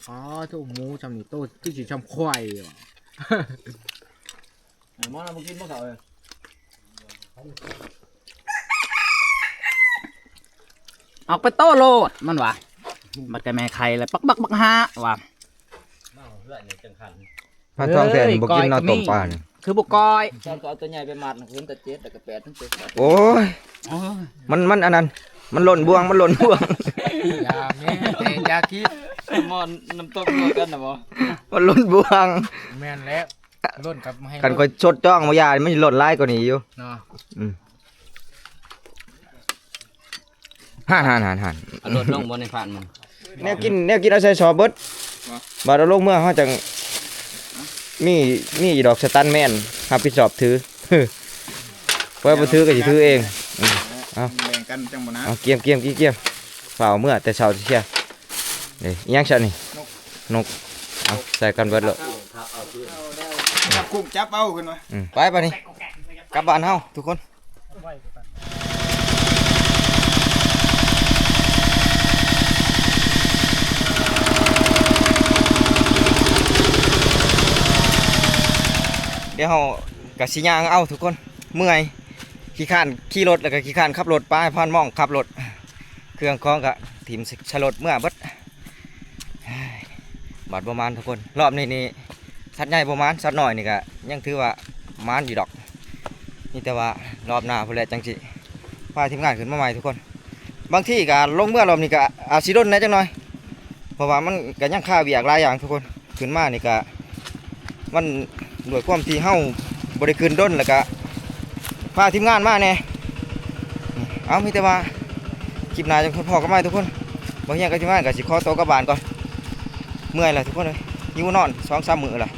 ໂທ້ ໝູຊ່ຳນີ້ໂຕຄືຊິຊ່ຳຄວາຍຫວາ ໝໍນະບໍ່ກິນບໍ່ເຂົ້າເລີຍ ອອກໄປໂຕໂລດ ມັນວ່າ ບັດກະແມ່ໄຂ່ລະປັກບັກບັກຫາວ່າ ເມາເຮືອນນີ້ຈັ່ງຄັນ ພາທອງແທ້ນີ້ບໍ່ກິນເນາະ ເອີຍ ຕົ້ມປານີ້ ຄືບໍ່ກ້ອຍ ເຈົ້າກໍເອົາຕົວໃຫຍ່ໄປມັດ ເຫັນແຕ່ເຈັດ ແລ້ວກໍແປດ ມັນເຈັດ ໂອ້ຍ ໂອ້ຍ ມັນ ມັນອັນນັ້ນ ມັນຫຼົ່ນບ່ວງ ມັນຫຼົ່ນບ່ວງ ຢ່າແມ່ ແຕ່ຢ່າຄິດ ໝໍນຳຕົ້ມລວມກັນນະບໍ່ ມັນຫຼົ່ນບ່ວງ ແມ່ນແລ້ວ ຫຼົ່ນກັບໃຫ້ ຄັນຂ້ອຍຊົດຈ້ອງບໍ່ຢ່າ ມັນຊິຫຼົ່ນຫຼາຍກວ່ານີ້ຢູ່ເນາະ ອືມ ຫັ້ນໆໆໆ ເອົາລົດລົງບໍ່ໃນພານມັນ ແນວກິນ ແນວກິນເອົາໃສ່ຊອບເບິດ ບາດເອົາລົງເມືອເຮົາຈັ່ງ ມີ ມີຢູ່ດອກສະຕັນແມນຮັບຜິດຊອບຖື ຂ້ອຍບໍ່ຖືກໍຊິຖືເອງ ອືມ ເອົາ ແບ່ງກັນຈັ່ງບໍ່ນະ ເອົາ ກຽມໆໆ ຟ້າວເມືອແຕ່ເຊົ້າເຊຍ ເອີ ອີ່ຫຍັງຊະນີ້ ນົກ ນົກ ເອົາ ໃສ່ກັນເບິດໂລດ ຈັບກຸ້ງຈັບເອົາເພິ່ນວ່າ ອືມ ໄປບາດນີ້ ກັບບ້ານເຮົາທຸກຄົນ ດຽວເຮົາກະຊິຍ່າງເອົາທຸກຄົນ ເມື່ອຍ ຂີ້ຄ້ານຂີ່ລົດ ແລ້ວກະຂີ້ຄ້ານຂັບລົດ ປະໃຫ້ພານມອງຂັບລົດ ເຄື່ອງຂອງກະຖິ້ມໃສ່ລົດເມືອເບິດ ບາດບໍ່ໝານທຸກຄົນ ລອບນີ້ນີ້ ສັດໃຫຍ່ບໍ່ໝານ ສັດນ້ອຍນີ້ກະຍັງຖືວ່າໝານຢູ່ດອກ ມີແຕ່ວ່າລອບໜ້າພຸ້ນແຫຼະຈັ່ງຊິພາທີມງານຂຶ້ນມາໃໝ່ທຸກຄົນ ບາງທີກະລົງເມືອລອບນີ້ກະອາດຊິດົນແດ່ຈັກໜ່ອຍ ເພາະວ່າມັນກະຍັງຄາວຽກຫຼາຍຢ່າງທຸກຄົນ ຂຶ້ນມານີ້ກະ ມັນດ້ວຍຄວາມທີ່ເຮົາບໍ່ໄດ້ຂຶ້ນດົນ ແລ້ວກະພາທີມງານມາແດ່ ເອົາ ມີແຕ່ວ່າຄລິບໜ້າຈັ່ງພໍ້ກັນໃໝ່ທຸກຄົນ ບ່າວຮຽງກັບທີມງານກະຊິຂໍໂຕກັບບ້ານກ່ອນ ເມື່ອຍແລ້ວທຸກຄົນເອີຍ ຫິວນອນສອງສາມມື້ລະ